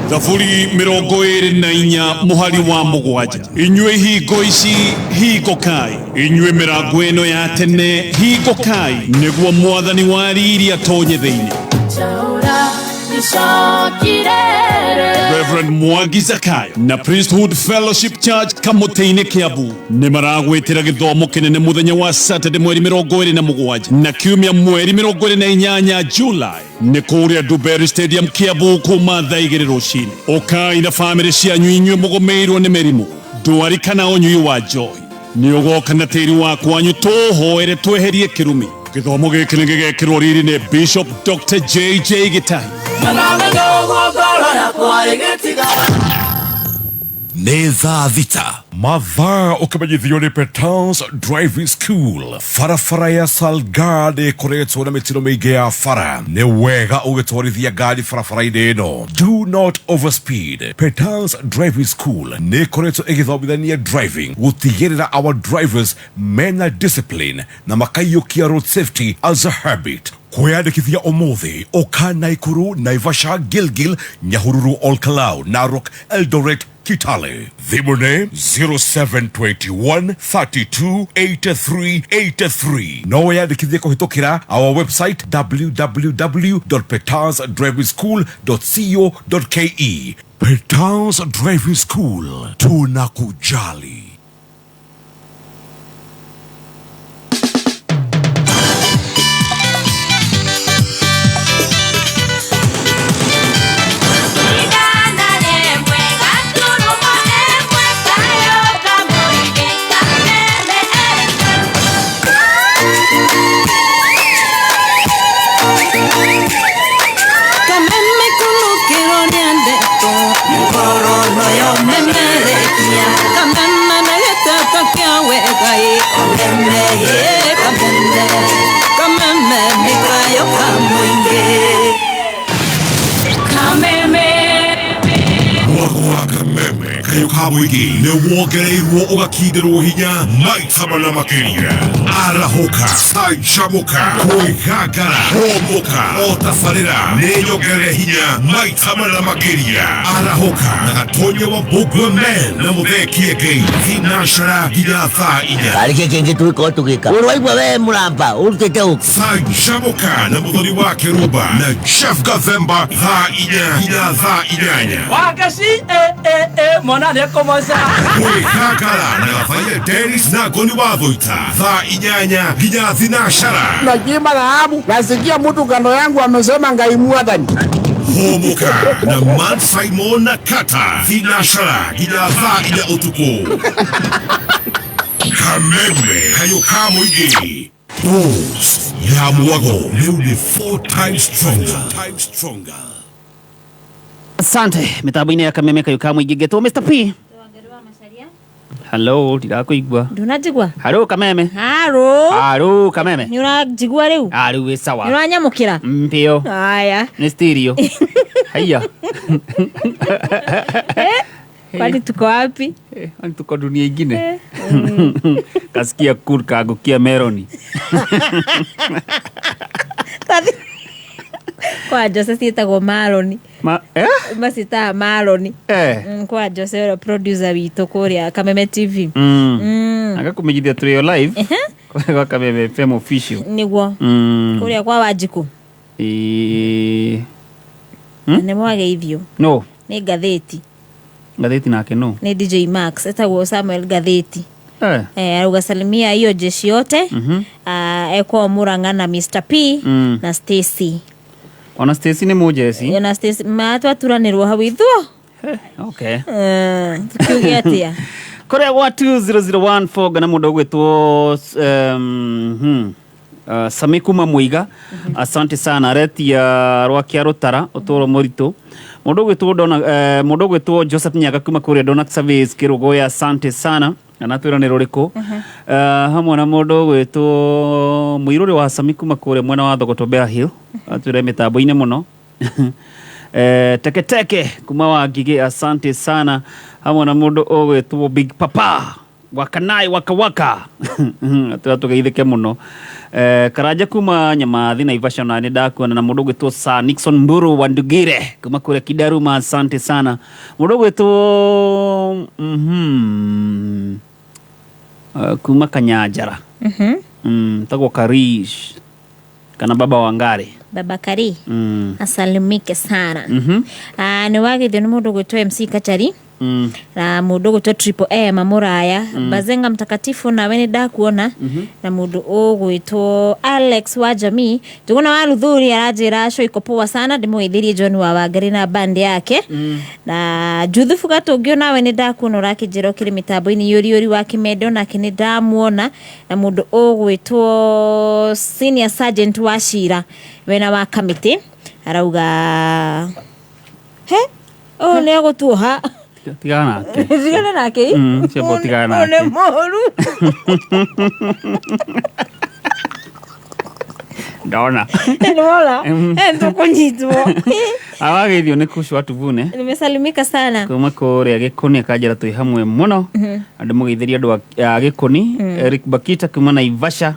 Thaburi 24 mũhari wa 7. Inyuĩ hingo ici hingũkai, inyuĩ mĩrango ĩno ya tene hingũkai, nĩguo mwathani wa riri atonye thĩinĩ. Reverend Mwangi Zakayo na Priesthood Fellowship Church Kamũtĩ-inĩ Kiambu nĩ maragwĩtĩra gĩthomo kĩnene mũthenya wa Saturday mweri 27 na kiumia mweri 28 July nĩ kũrĩa Duberry Stadium Kiambu kuma thaa 2 rũcinĩ. Ũkai na bamĩrĩ cianyu inyuĩ mũgũmĩirwo nĩ mĩrimũ, ndwari kana ũnyui wa njohi. Nĩ ũgoka na tĩri wa kwanyu tũhoere tweherie kĩrumi. Gĩthomo gĩkĩ nĩ gĩgekĩrwo riri nĩ Bishop Dr. JJ Gĩtahi. Nĩ thaa thita mathaa ũkĩmenyithio nĩ Petans Driving School. Barabara ya Salgad ĩkoretwo na mĩtino mĩingĩ ya bara. Nĩ wega ũgĩtwarithia ngari barabara-inĩ ĩno. Do not overspeed. Petans Driving School nĩ ĩkoretwo ĩgĩthomithania driving gũtigĩrĩra our drivers mena discipline na makaiyũkia road safety as a habit. Kwĩyandĩkithia ũmũthĩ ũka Naikuru, Naivasha, Gilgil, Nyahururu, Olkalau, Narok, Eldoret, Kitale. Thimũ nĩ 0721 32 83 83. No wĩyandĩkithie kũhĩtũkĩra our website www.petansdrivingschool.co.ke. Petans Driving School, tunakujali. Kayũ ka mũingĩ nĩ wongereirwo ũgakindĩrwo hinya maita mana makĩria. Arahũka, canjamũka, kwĩgangara, hũmũka, o tabarĩra nĩ nyongerere hinya maita mana makĩria. Arahũka na Gatonya wa Mbũngua Men na Mũthee Kĩengei thinacara nginya thaa 4. Karĩ kĩ kĩngĩ tũgĩkorwo tũgĩka ũrĩ waigua we mũramba ũrutĩte ũ Canjamũka na Mũthoni wa Kĩrumba na Jeff Gathemba thaa 4 nginya thaa 8. Wagaci eh eh eh mwana nĩekũmoca. Kwĩgangara na Gabaia Dennis na Ngoni wa Thũita thaa 8 nginya thinacara. Nakiimba dhahabu, nasikia mtu kando yangu amesema Ngai mwathani. Hũmũka na Man Simon na Kata thinacara nginya thaa 4 ũtukũ. Kameme kayũ ka mũingĩ. Dose ya mwago rĩu nĩ 4 times stronger. Asante mitambo-inĩ ya Kameme kayũ ka mũingĩ ngetwo Mr P. Hello, ndirakuigua. Ndunanjigua? Haro Kameme. Haro. Haro Kameme. Nĩ ũranjigua rĩu? Ah, rĩu wĩ sawa. Nĩ ũranyamũkĩra? Mpio. Haya. Nĩ stereo. Haiya. Kwani tuko wapi? Kwani tuko dunia ingine? Kasikia cool kaangukia meroni. Kwa Jose ciĩtagwo maroni. Ma, eh? Macitaga maroni. Eh. Kwa Jose ũrĩa producer witũ kũrĩa Kameme TV. Agakũmenyithia tũrĩ o live kwa Kameme FM official. Nĩguo. Kũrĩa kwa Wanjikũ. Ĩĩ. Nĩ mwageithio. No. Nĩ ngathĩti. Ngathĩti nake no. Nĩ DJ Max etagwo Samuel Gathĩti. Eh. Arauga salimia hiyo jeshi yote. Ekwo Murang'a na Mr P na Stacy. Ona Stacy nĩ mũjeci. Na Stacy matwaturanĩrwo hau ithuo. Okay. Tukiuge atĩa? Kũrĩa gwa 20014 ngana mũndũ ũgwĩtwo Sami kuma Mũiga. Asante sana aretia rwakia rũtara ũtũro mũritũ. Mũndũ ũgwĩtwo Dona mũndũ ũgwĩtwo Joseph Nyaga kuma kũrĩa Donat Service Kĩrũgũya, asante sana. Anatwĩra nĩ rũrĩkũ. Hamwe na mũndũ ũgwĩtwo mũirũrĩ wa Sami kuma kũrĩa mwena wa Thogoto Bear Hill. Atwĩra mĩtambo-inĩ mũno. Teke teke kuma wa Ngigĩ, asante sana. Hamwe na mũndũ ũgwĩtwo Big Papa wakanai waka waka. Atwĩra tũgeithĩke mũno. Karanja kuma Nyamathi Naivasha na nĩ ndakuona na mũndũ ũgwĩtwo Sir Nixon Mburu wa Ndugire kuma kũrĩa Kidaruma, asante sana. Mũndũ ũgwĩtwo kuma Kanyanjara. Tagwo Karish kana Baba Wangari. Baba Kari. Asalimike sana. Nĩ wageithio nĩ mũndũ ũgwĩtwo MC Kachari. Na mũndũ ũgwĩtwo Triple M Mũraya. Bazenga Mtakatifu nawe nĩ ndakuona. Na mũndũ ũgwĩtwo Alex wa Jamii. Njuguna wa Luthuri aranjĩra show iko poa sana, ndĩmũgeithĩrie John wa Wangari na band yake. Na Juthufu Gatũngĩ nawe nĩ ndakuona ũrakĩnjĩra ũkĩrĩ mĩtambo-inĩ yũri yũri wa Kĩmendo nake nĩ ndamuona. Na mũndũ ũgwĩtwo Senior Sergeant wa Cira wena wa Kamĩtĩ arauga he ũyũ nĩ egũtuoha. Tigana nake. Tigana nake. Ũcio bo tigana Ũyũ nĩ nake. mũru. Ndona. Nĩwona? Tũkũnyitwo. Awageithio nĩ Kushwa Tuvune. Nimesalimika sana. Kuma kũrĩa Gĩkũni akanjĩra twĩ hamwe mũno. Andũ mũgeithĩrie andũ a Gĩkũni. Eric Bakita kuma Naivasha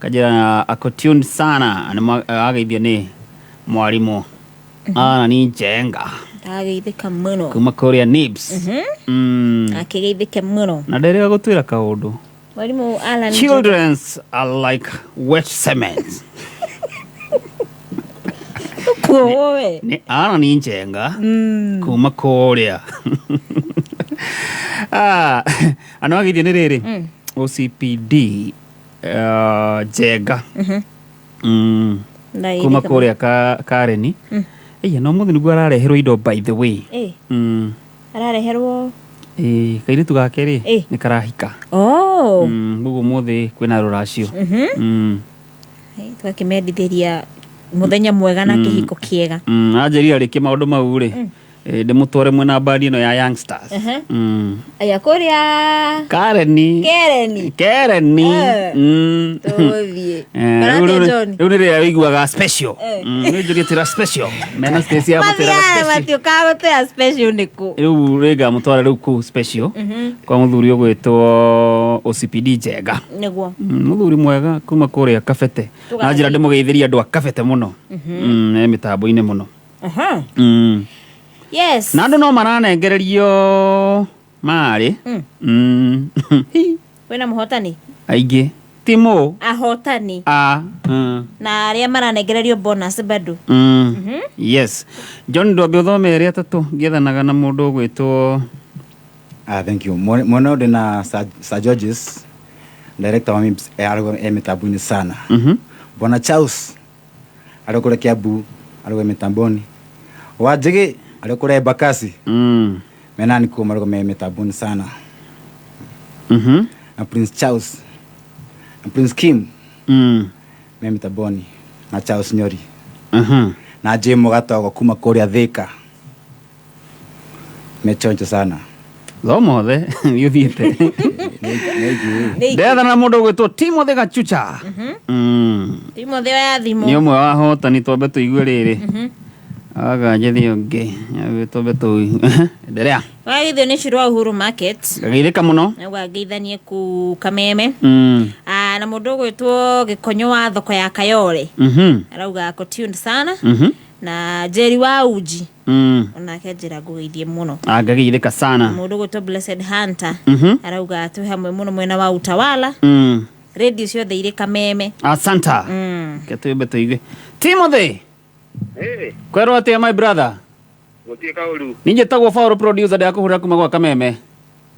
kanjĩra ako tuned sana. Ageithio nĩ mwarimũ. Ana ni Njenga Ndageithĩka mũno. kuma kũrĩa Nibs. Akĩgeithĩke mũno. Na nderĩga gũtwĩra kaũndũ. Mwarimũ Alan Childrens are like wet cement. Kuowo we. Nĩ Ana ni Njenga kuma kũrĩa. Andũ ageithio nĩ rĩrĩ OCPD Njenga. Kuma kũrĩa Kareni. Ĩya no mũthĩ nĩguo arareherwo indo by the way. Arareherwo Ĩĩ kairĩtu gake rĩ nĩ karahika. Oh. Koguo ũmũthĩ kwĩna rũracio. Tũgakĩmendithĩria mũthenya mwega na kĩhiko kĩega. Anjĩrire arĩkie maũndũ mau rĩ Ndĩmũtware mwena bandi ĩno ya youngsters. Aya kũrĩa Kareni. Kereni. Kereni. Tũgũthiĩ. Eh, Kana rĩu atĩa, nĩ- John? Rĩu nĩ rĩrĩa wĩiguaga special. Nĩ njũrie tĩra special. Mena Stacy ya mũtĩraga Mathiaga special. matiũkaga gũtwĩra special nĩkũ. Rĩu rĩngamũtwara rĩu kũu special kwa mũthuri ũgwĩtwo OCPD Njenga. Nĩguo. Mũthuri mwega kuma kũrĩa Kabete. Na njĩra ndĩmũgeithĩrie andũ a Kabete mũno. E mĩtambo-inĩ mũno. Yes. Na andũ no maranengererio marĩ. Wĩna mũhotani? Aingĩ. Timo. Ahotani. A. Na arĩa maranengererio bonus bado. Yes. John ndwambe ũthome erĩ atatũ ngĩethanaga na mũndũ ũgwĩtwo. Ah, thank you. Mwena ũyũ ndĩna Sir Georges, director wa MIBS, arĩ e mĩtambo-inĩ sana. Bwana Charles arĩ kũrĩa Kiambu, arĩ e mĩtamboni. Wanjigi arĩ kũrĩa Embakasi. Mena nikuo marĩ me mĩtamboni sana. Na Prince Charles na Prince Kim me mĩtamboni na Charles Nyori. Na Jim Gatogo kuma kũrĩa Thika. Mechonjo sana. Thoma othe nĩ ũthiĩte. Ndethana na mũndũ ũgwĩtwo Timothy Gachucha. Timothy oya thimũ. Nĩ ũmwe wa ahotani twambe tũigue rĩrĩ. Aga njĩthi ũngĩ twambe tũigue. Endelea. Wagithio nĩ Shirwa Uhuru Market. Ngageithĩka mũno. Nauga ngeithanie ku Kameme. Ah, na mũndũ ũgwĩtwo Gĩkonyo wa thoko ya Kayole. Arauga ako tuned sana. Na Jerry wa Uji. Onake njĩra ngũgeithie mũno. Ngageithĩka sana. Mũndũ ũgwĩtwo Blessed Hunter. Arauga twĩ hamwe mũno mwena wa Utawala. Radio ciothe irĩ Kameme. Asanta. Ke twambe tũigue. Timothy. Hey, Kwerwo atĩa my brother? gũtirĩ kaũru. Niĩ njĩtagwo Paul producer ndĩrakũhũrĩra kuma gwa Kameme.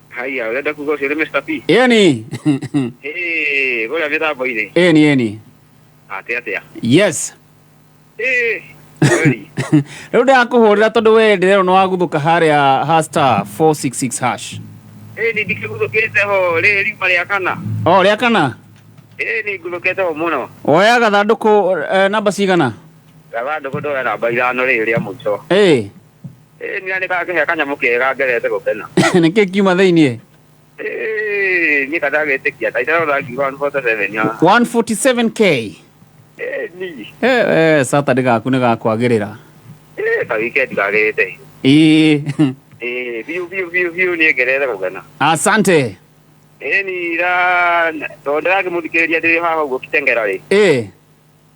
Haiya, ũrenda kuga ũcio nĩ Mr. P? Ĩni. Hey, kũrĩa mĩtambo-inĩ. Ĩni ĩni. Atĩa atĩa? Yes. Hey, kweli. Rĩu ndĩrakũhũrĩra tondũ we ndĩrerwo nĩ waguthũka harĩa ha star 466 hash. Hey, nĩ ndikĩguthũkĩte ho rĩrĩ riuma rĩa kana. O rĩa kana? Hey, nĩ nguthũkĩte ho mũno. Woya gathandũkũ namba cigana? Gathandũkũ ndoya namba 5 rĩrĩ rĩa mũico. Ĩĩ. Hey, nĩ nĩ kanyamũ kega ngerete gũkena. Nĩkĩ kiuma thĩiniĩ? Hey, niĩ kandagĩtĩkia ta itarona ngiri 147 haha. 147k. Hey, ni. Saturday gaku nĩ gakwagĩrĩra. Hey, ka weekend kagĩrĩte. Ĩĩ. Hey, biũ biũ biũ biũ nĩ ngerete gũkena. Asante. Ĩni ra tondũ ndĩrakĩmũthikĩrĩria ndĩrĩ haha ũguo Kitengela rĩ. Ĩĩ.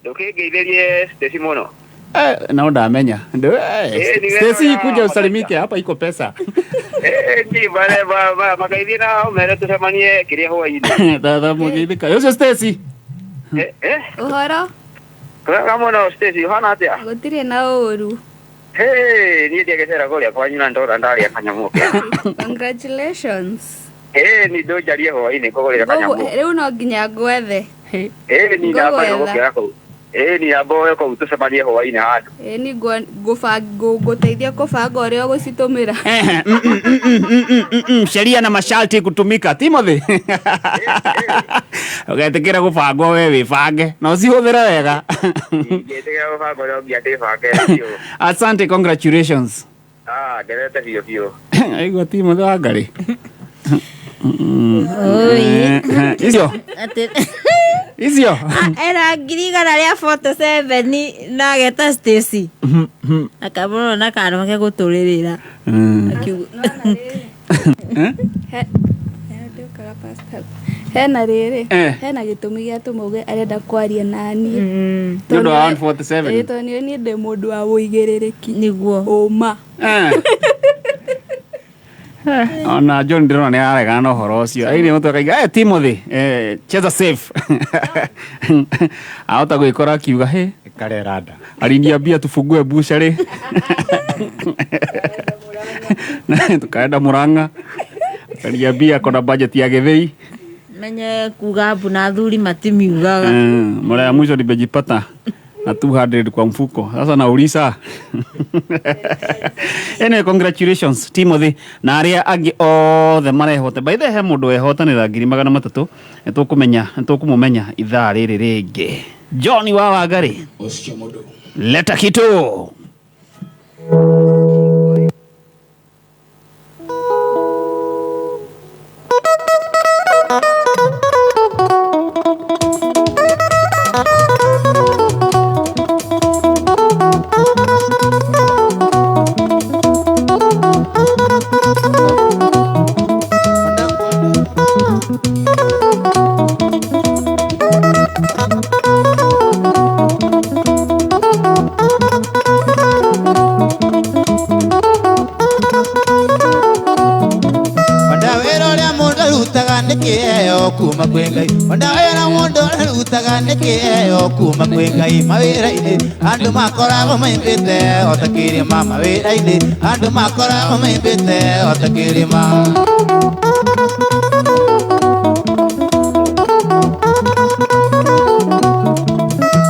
Ndũkĩngeithĩrie Stacy mũno. No ndamenya. Ni Stacy wewe kuja usalimike hapa iko pesa. Ni bare ba makaithie na mere tũcemanie kĩrĩa hwaĩ-inĩ. Tha mũgeithĩka. Ũcio Stacy. Ũhoro Kwega mũno Stacy, ũhana atĩa? gũtirĩ na ũru. Hey, niĩ ndiagĩcera kũrĩa kwanyu na ndora ndarĩa kanyamũ kega. Congratulations. Hey, ni ndũnjarie hwaĩ-inĩ ngũgũrĩra kanyamũ. Rĩu no nginya ngwethe. Hey, ni namba Ngũgwetha. gũkĩra kũu. Ĩĩ ni amba oe kũu tũcemanie hwaĩ-inĩ handũ. Ĩĩ ni ngũteithia kũbanga ũrĩa ũgũcitũmĩra. Sheria na masharti kutumika Timothy. Ũgetĩkĩra gũbangwo we wĩbange na ũcihũthĩre wega. Ingĩtĩkĩra gũbanga ũrĩa ũngia ndĩbange biũ. Asante, congratulations. Ah, ngerete biũ biũ. Aigua Timothy Wangari. Oi. Icio. Icio. Era 147,000 na ageta Stacy. Akamũrora na kanua ke gũtũrĩrĩra. Akiuga. Hena rĩrĩ hena gĩtũmi gĩatũma uge arenda kwaria naniĩ. Nĩ ũndũ wa 147. Ĩĩ tondũ niĩ ndĩ mũndũ wa ũigĩrĩrĩki. Nĩguo. Ũma. Ona John ndĩrona nĩ aregana na ũhoro ũcio. Aini mũtu akaiga, Timothy, cheza safe. Ahota gwĩkora akiuga, he. Kareranda. Aliniambia tufungue bushari. Tukaenda Murang'a. Akaniambia kona budget ya gĩthĩi. Menye kuga mbu na athuri matimiugaga. Mara ya mwisho nimejipata na 200 kwa mfuko. Sasa nauliza. Anyway, congratulations Timothy na aria angĩ othe marehote. By the way, he mũndũ wehotanĩra 300,000. Nĩtũkũmenya, nĩtũkũmũmenya ithaa rĩrĩ rĩngĩ. John wa Wangari. Ũcio mũndũ. Leta kitu. Onda wĩra mũndũ arutaga nĩ kĩheo kuma kwĩ Ngai mawĩra-inĩ andũ makoragwo maimbĩte o ta kĩrĩma mawĩra-inĩ andũ makoragwo maimbĩte o ta kĩrĩma.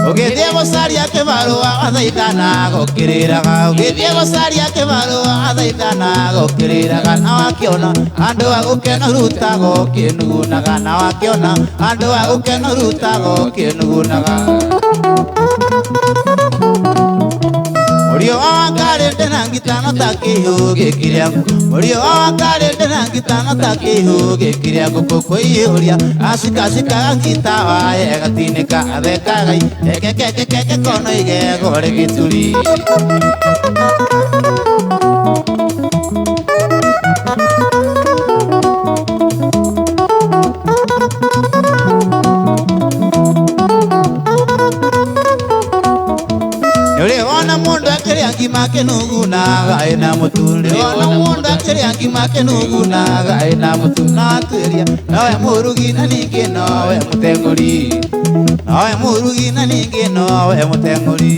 Ũgĩthiĩ gũcaria kĩbarũa wathaithana gũkĩrĩraga ũgĩthiĩ gũcaria kĩbarũa wathaithana gũkĩrĩraga na wakĩona andũ a gũkena ũrutaga ũkĩnugunaga na wakĩona andũ a gũkena ũrutaga ũkĩnugunaga. Mũriũ wa Wangarĩ ndĩna ngitano ta kĩihũ gĩkĩrĩa ngũkũ mũriũ wa Wangarĩ ndĩna ngitano ta kĩihũ gĩkĩrĩa ngũkũ kwĩihũria acikacikaga ngita waye gatinĩka athekaga kekekekeke kono igego rĩ gĩturi. Nĩũrĩ mũndũ akĩrĩa ngima akĩnugunaga ĩna mũtu nĩũrĩ mũndũ akĩrĩa ngima akĩnugunaga ĩna mũtu na atuĩria nowe mũrugi na ningĩ nowe mũteng'ũri nowe mũrugi na ningĩ nowe mũteng'ũri.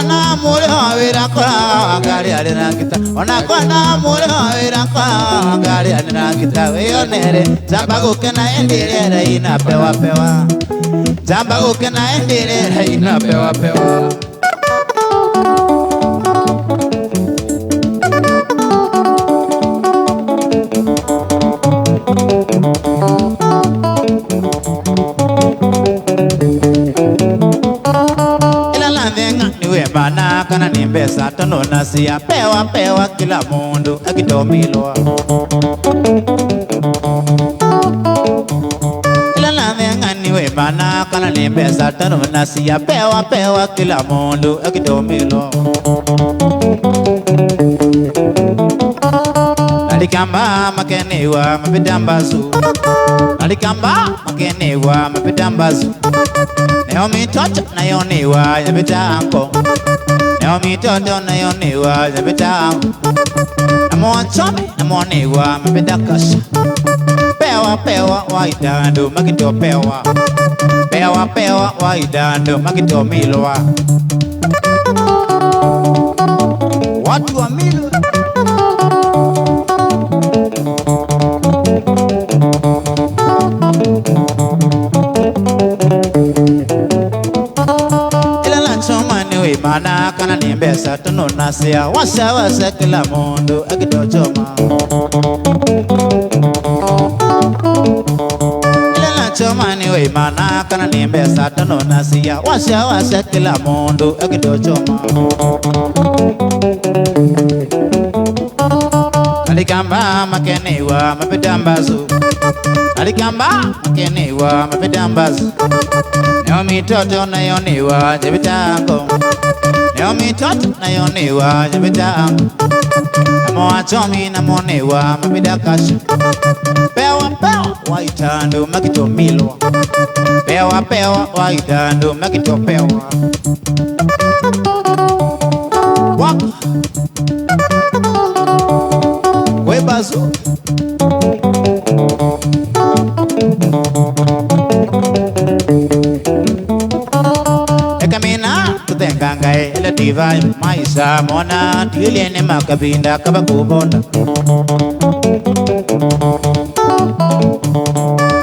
Ona mũrĩ wa wĩra koraga Wangarĩ arĩ na ngita ona kona mũrĩ wa wĩra koraga Wangarĩ arĩ na ngita wĩonere njamba gũkena ĩndĩ rĩera ina pewa pewa njamba gũkena ĩndĩ rĩera ina pewa pewa. Mana kana ni mbesa tono nasia pewa pewa kila mundu akitomilwa ila nathenga niwe mana kana ni mbesa tono nasia pewa pewa kila mundu akitomilwa nalikamba makenewa mapidambazu nalikamba makenewa mapidambazu nayo mitoto nayo niwa yabitanko nayo mitoto nayo niwa yabitanko namo chome namo niwa mapidakasha pewa pewa waidando makito pewa pewa pewa waidando makito milwa watu wa milwa. Mana kana ni mbesa tono nasia wasa wasa kila mundu akitochoma ila nachoma ni we mana kana ni mbesa tono nasia wasa wasa kila mundu akitochoma alikamba makenewa mapidambazu alikamba makenewa mapidambazu nayo mitoto nayo niwa jebitango nayo mitoto nayo niwa jebitango namo achomi namo niwa mapidakasha pewa pewa waitando makitomilwa pewa pewa waitando makitopewa waka webazu. Tutengangae ile divai maisha mona tilene makabinda kabakubonda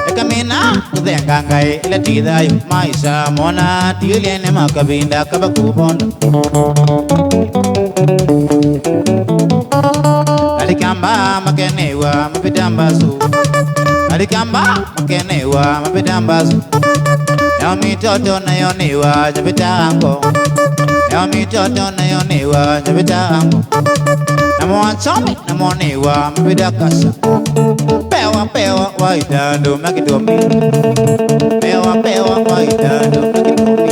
ekamina tutengangae ile divai maisha mona tilene makabinda kabakubonda alikamba makenewa mapidambazu alikamba makenewa mapidambazu nayo mitoto nayo niwa jabitango nayo mitoto nayo niwa jabitango namo achome namo niwa mapidakasha pewa pewa waidando makitomi pewa pewa waidando makitomi.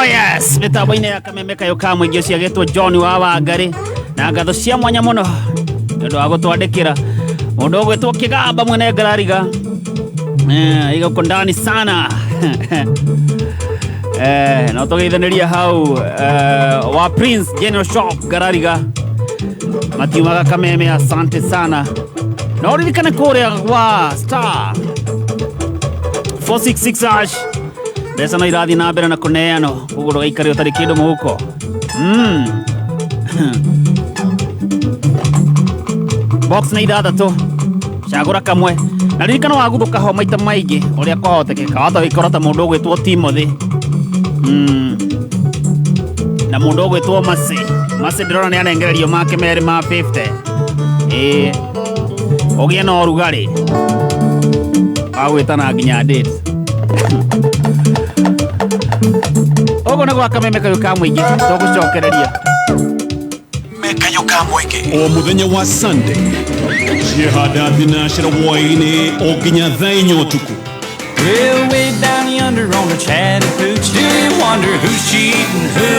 Oh yes, mĩtambo-inĩ ya kameme kayũ ka mũingĩ ũcio agĩtwo John wa Wangari na ngatho cia mwanya mũno nĩ ũndũ wa gũtwandĩkĩra mũndũ ũgwĩtwo Kĩgamba mwene ngarariga. Iko ndani sana. No tũgeithanĩria hau wa Prince General Shop Ngarariga matiumaga kameme, asante sana. Na ũririkane kũrĩa gwa star 466 hash mbeca no irathiĩ na mbere na kũneanwo, koguo ndũgaikare ũtarĩ kĩndũ mũhuko. Box nĩ ithathatũ, cagũra kamwe na ririkana waguthũka ho maita maingĩ ũrĩa kwahotekeka, wahota gũikora ta mũndũ ũgwĩtwo Timothy na mũndũ ũgwĩtwo Masi. Masi ndĩrona nĩ anengererio make merĩ ma 50. Ĩĩ, ũgĩe na ũrugarĩ wa gwĩtana nginya date. Ũguo nĩ gwa kameme kayũ ka mũingĩ tũgũcokereria Mekayo ka mũingĩ o mũthenya wa Sunday ciehanda thinacera hwaĩ-inĩ o nginya thaa inya ũtukũ. Well, way down yonder on the Chattahoochee, do you wonder who's cheating who,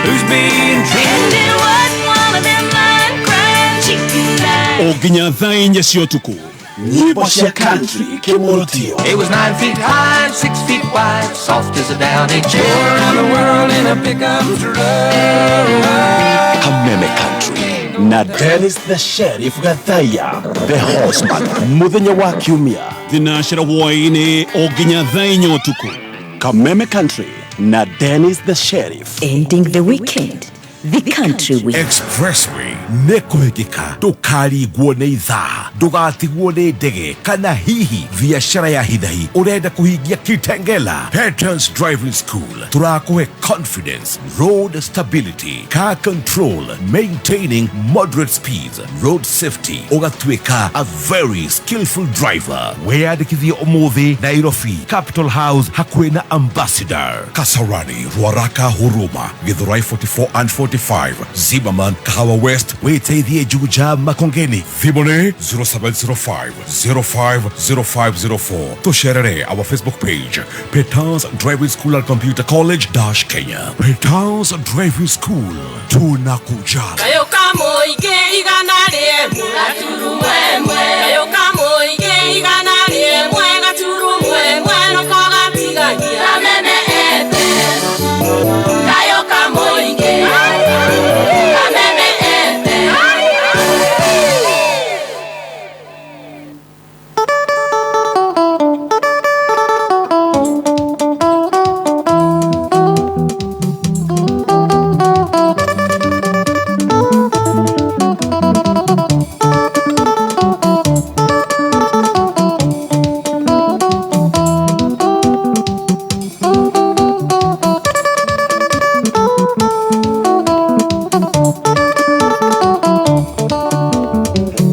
who's being true? And it wasn't one of them lying, crying, cheating guys. O nginya thaa inya cia ũtukũ. Nyĩmbo cia country kĩmũrutio. It was 9 feet high, 6 feet wide, soft as a downy chair. Around the world in a pickup truck. Kameme Country na Dennis the Sheriff Gathaya the Horseman mũthenya wa kiumia thinacera hwaĩ-inĩ o nginya thaa inya ũtukũ. Kameme Country na Dennis the Sheriff. Ending the weekend the country week. Expressway nĩ kũhĩkĩka, ndũkarigwo nĩ ithaa, ndũgatigwo nĩ ndege kana hihi biacara ya hithahi ũrenda kũhingia Kitengela. Patterns Driving School tũrakũhe confidence, road stability, car control, maintaining moderate speeds, road safety, ũgatuĩka a very skillful driver. Wĩyandĩkithie ũmũthĩ Nairobi Capital House hakuhĩ na Ambassador, Kasarani, Ruaraka, Huruma, Githurai 44 and 45, Zimmerman, Kahawa West, wĩteithie Juja, Makongeni. Thimũ nĩ 0705 050504. Tũcerere our Facebook page, Petans Driving School and Computer College dash Kenya. Petans Driving School, tunakujali. Kayo ka mũingĩ igana rĩmwe gaturumo ĩmwe. Kayo ka mũingĩ igana rĩmwe gaturumo ĩmwe noko gatigagia Kameme FM. Kayo ka mũingĩ Kameme FM.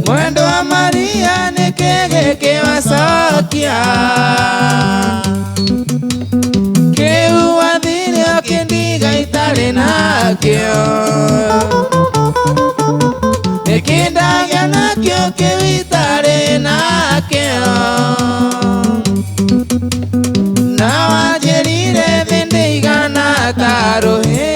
Mwendo wa Maria nĩ kĩgĩ kĩwacokia kĩu wathire ũkĩndiga itarĩ nakĩo nĩkĩndagĩa nakĩo kĩu itarĩ nakĩo na wanjĩrire thĩ ndĩigana ta rũhĩ.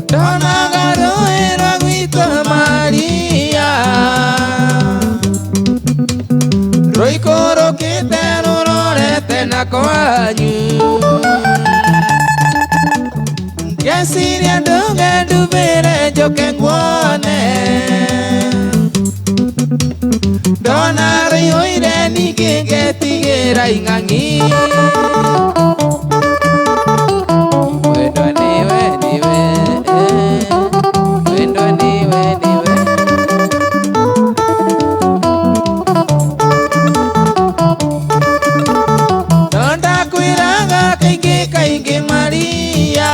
Ndonaga rũĩ rwa gwitũ Maria rũikũrũkĩte rũrorete na kwanyu ngeciria nduge ndubĩre njũke nguone ndona rũihũire ningĩ ngetigĩra ing'ang'i. Mwendwa niwe niwe, mwendwa niwe niwe. No ndakwĩraga kaingĩ kaingĩ Maria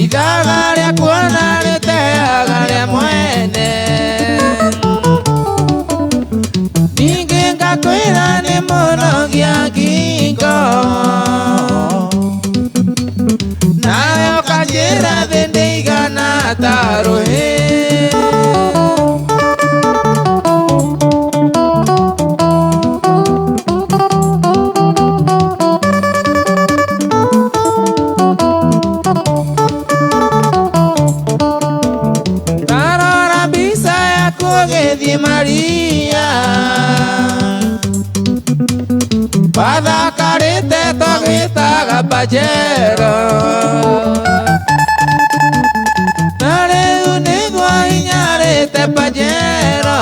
ithaga rĩa kuona rĩteaga rĩa mwene ningĩ ngakwĩra nĩ mũnogia Pajero Na rĩu nĩguo hinyarĩte Pajero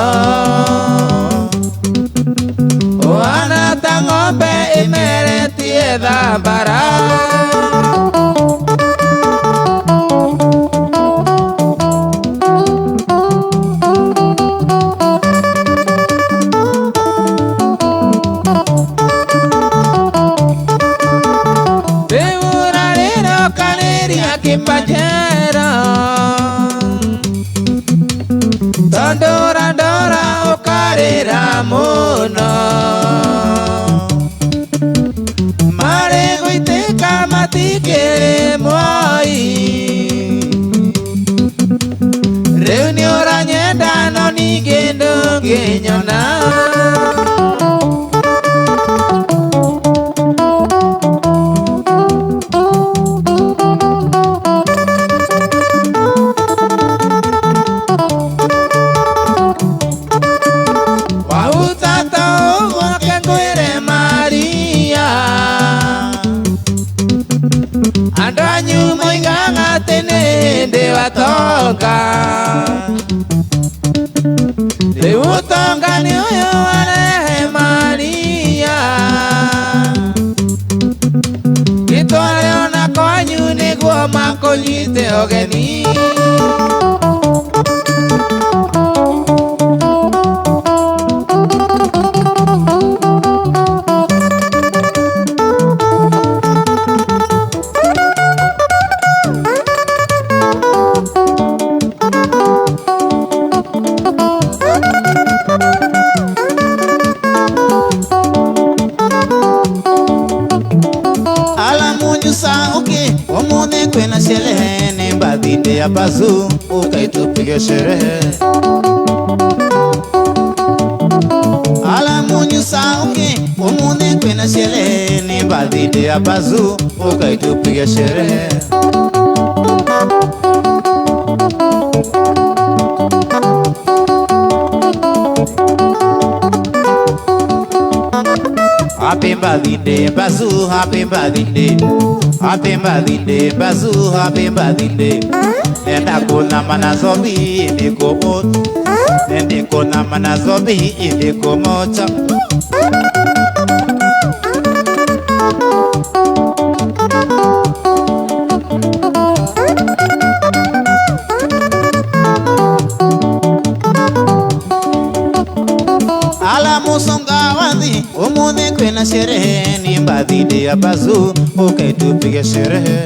Ũhana ta ng'ombe ĩmeretie thambara Pajero Tondora ndora ũkarĩra mũno Marĩ gũitĩka matikĩrĩ moi Rĩu nĩũranyenda no ningĩ ndũngĩnyona Watonga Rĩu ũtonga nĩ ũyũ warehe Maria Gĩtware ona kwanyu nĩguo makũnyite ũgeni Bazu ukaitupige sherehe Ala munyu sauke umuthi kwina sherehe ni birthday ya Bazu ukaitupige sherehe Happy birthday Bazu, happy birthday. Happy birthday Bazu, happy birthday. Nenda kuna manazobi ilikomoto Nenda kuna manazobi ilikomoto Ala musonga wathi umuthi kwina sherehe ni birthday ya Bazu ukaitupige sherehe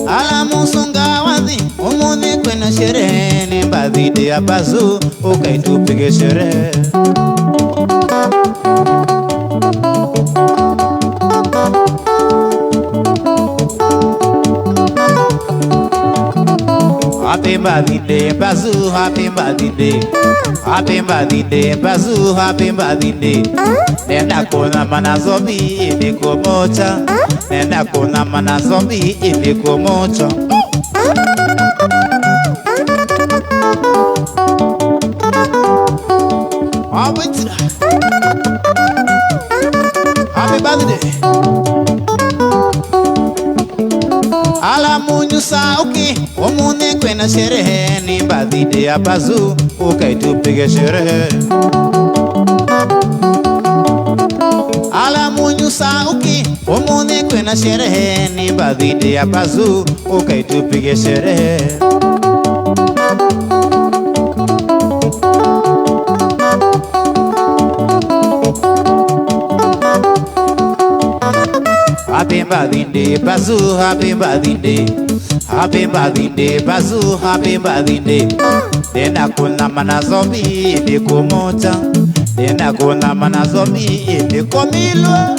Ala musonga wathi umuthi kwina sherehe ni birthday ya Bazu ukaitupige sherehe Happy birthday Bazu, happy birthday. Happy birthday Bazu, happy birthday. Nenda kuna manazobi ilikomocha Nenda kuna manazobi ilikomocha Happy birthday. Ala munyu sauki umuthi kwina sherehe ni birthday ya Bazu ukaitupige sherehe Ala munyu sauki umuthi kwina sherehe ni birthday ya Bazu ukaitupige sherehe Happy birthday Bazu, happy birthday. Happy birthday Bazu, happy birthday. Nenda kuna manazobi ilikomocha Nenda kuna manazobi ilikomilwa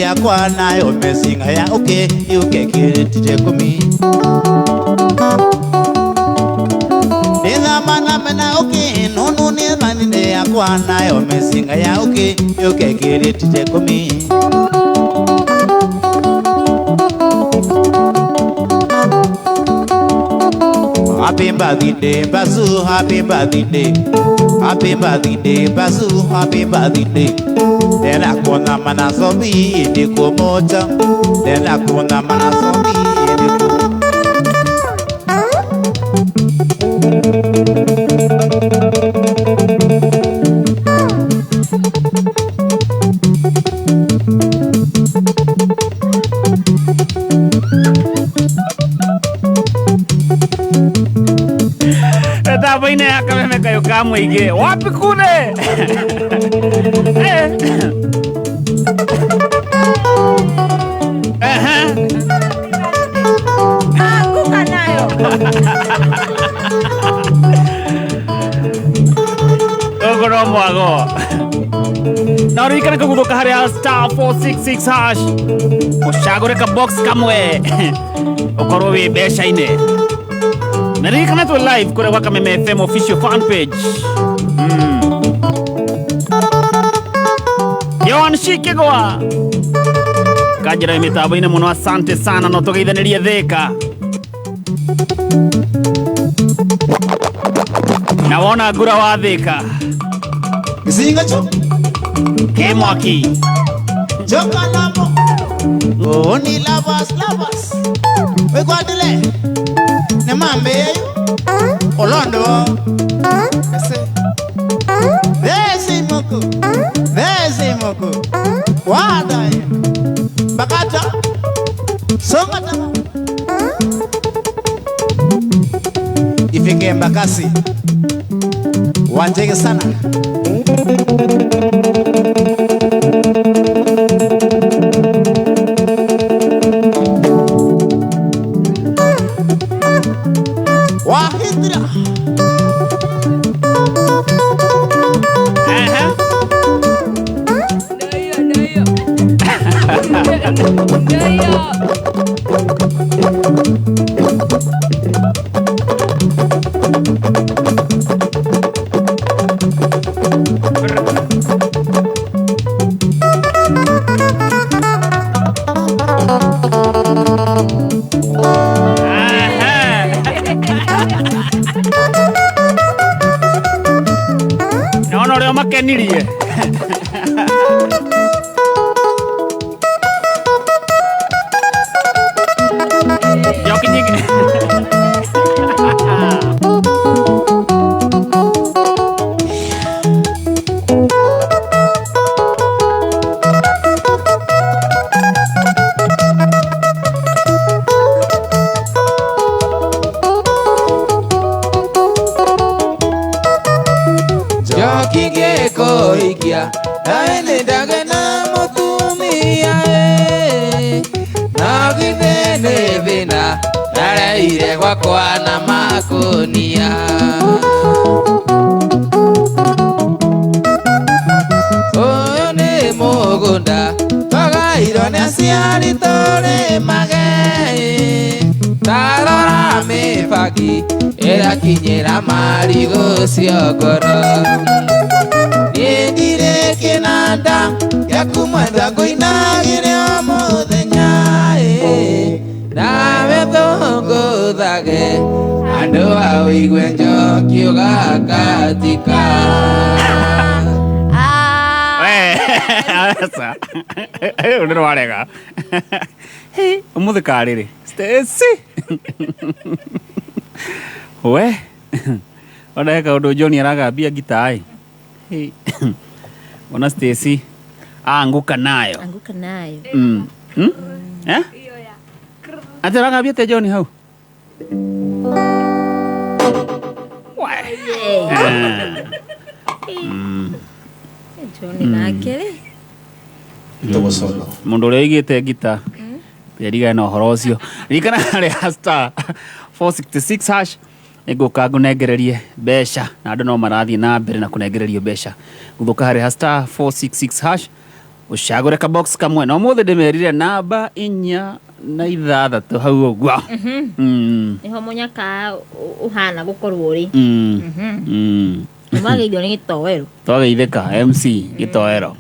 Yakwa nayo mesinga ya uke yuke kiritite kumi Nithamana mena uke Nunu ni manine yakwa nayo mesinga ya uki yukekire tite kumi. Happy birthday, Basu, happy birthday. Happy birthday, Basu, happy birthday. Then I kona manazobi de komoja. Then I kona manazobi de Mĩtambo-inĩ ya Kameme kayũ ka mũingĩ wapi kune. Anguka nayo. Gũkũ no mwago na ũririkane kũguthũka harĩa star 466 hash ũcagũre ka box kamwe ũkorwo wĩ mbeca-inĩ. Na ririkana twĩ live kũrĩa gwa Kameme FM official fan page. Yohan Shikigwa kanjĩra mĩtambo-inĩ mũno, asante sana, no tũgeithanĩrie Thĩka na wona ngura wa Thĩka Kisinga cho kĩ mwaki joka lamo oni lovers lovers wekwadile ne mambe olondo ese vezi moko wada bakata songa tama ifike Mbakasi wanjege sana. Wahindra. Naona ũrĩa makenirie. Njoki nyingĩ. Njoki ngĩkũhikia nawe nĩndage na mũtumia no githĩ nĩ thĩna ndareire gwakwa na makũnia. Ũyũ nĩ mũgũnda twagairwo nĩ aciari tũrĩmage, tarora mĩbangi ĩrakinyĩra marigũ ciongoro. Niĩ ndirĩ kĩnanda gĩa kumwenda ngũinagĩre o mũthenya nawe thũngũthage andũ a ũigue njoki ũgakatika. Aca ũyũ nĩ warega ũmũthĩ karĩrĩ Stacy we ona he kaũndũ John aragambia ngita ĩ ona Stacy anguka nayo. Anguka nayo. Eh? Ate aragambia te John hau. John nake rĩ Mundu ũrĩa ũigĩte ngita erigane na ũhoro ũcio. Ririkana harĩa star 466 hash nĩngũka ngũnengererie mbeca na andũ no marathiĩ na mbere na kũnengererio mbeca. Gũthũka harĩa star 466 hash ũcagũre ka box kamwe na ũmũthĩ ndĩmerire namba 4 na 6 hau ũguo. Nĩho mũnyaka ũhana gũkorwo ũrĩ. Nĩmwageithio nĩ gĩtoero. Twageithĩka MC gĩtoero.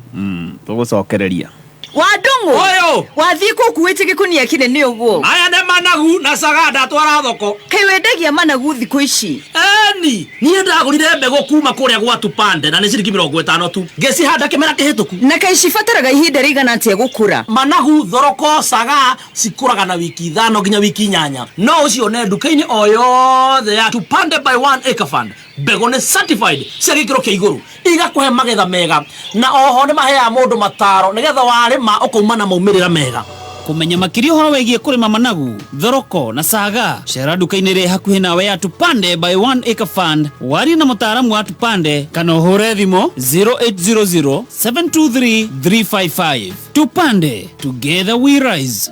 Tũgũcokereria. Wandung'u Ũyũ. Wathiĩ kũ ũkuĩte gĩkunia kĩnene ũguo? Aya nĩ managu na caga ndatwara thoko. Kaĩ wendagia managu thikũ ici? Eni, niĩ ndagũrire mbegũ kuma kũrĩa gwa Tupande na nĩ ciringi 50 tu. Ngĩcihanda kĩmera kĩhĩtũku. Na kaĩ cibataraga ihinda rĩigana atĩa gũkũra? Managu, thoroko, caga cikũraga na wiki 5 nginya wiki 8. No ũcione nduka-inĩ o yothe ya Tupande by 1 Acre Fund. Mbegũ nĩ certified cia gĩkĩro kĩa igũrũ, igakũhe magetha mega, na oho nĩ maheaga mũndũ mataro nĩgetha warĩma ũkauma na maumĩrĩra mega. Kũmenya makĩria ũhoro wĩgiĩ kũrĩma managu, thoroko na caga, cera nduka-inĩ ĩrĩa hakuhĩ nawe ya Tupande by 1 Acre Fund, warie na mũtaaramu wa Tupande kana ũhũre thimũ 0800 723 355. Tupande, together we rise.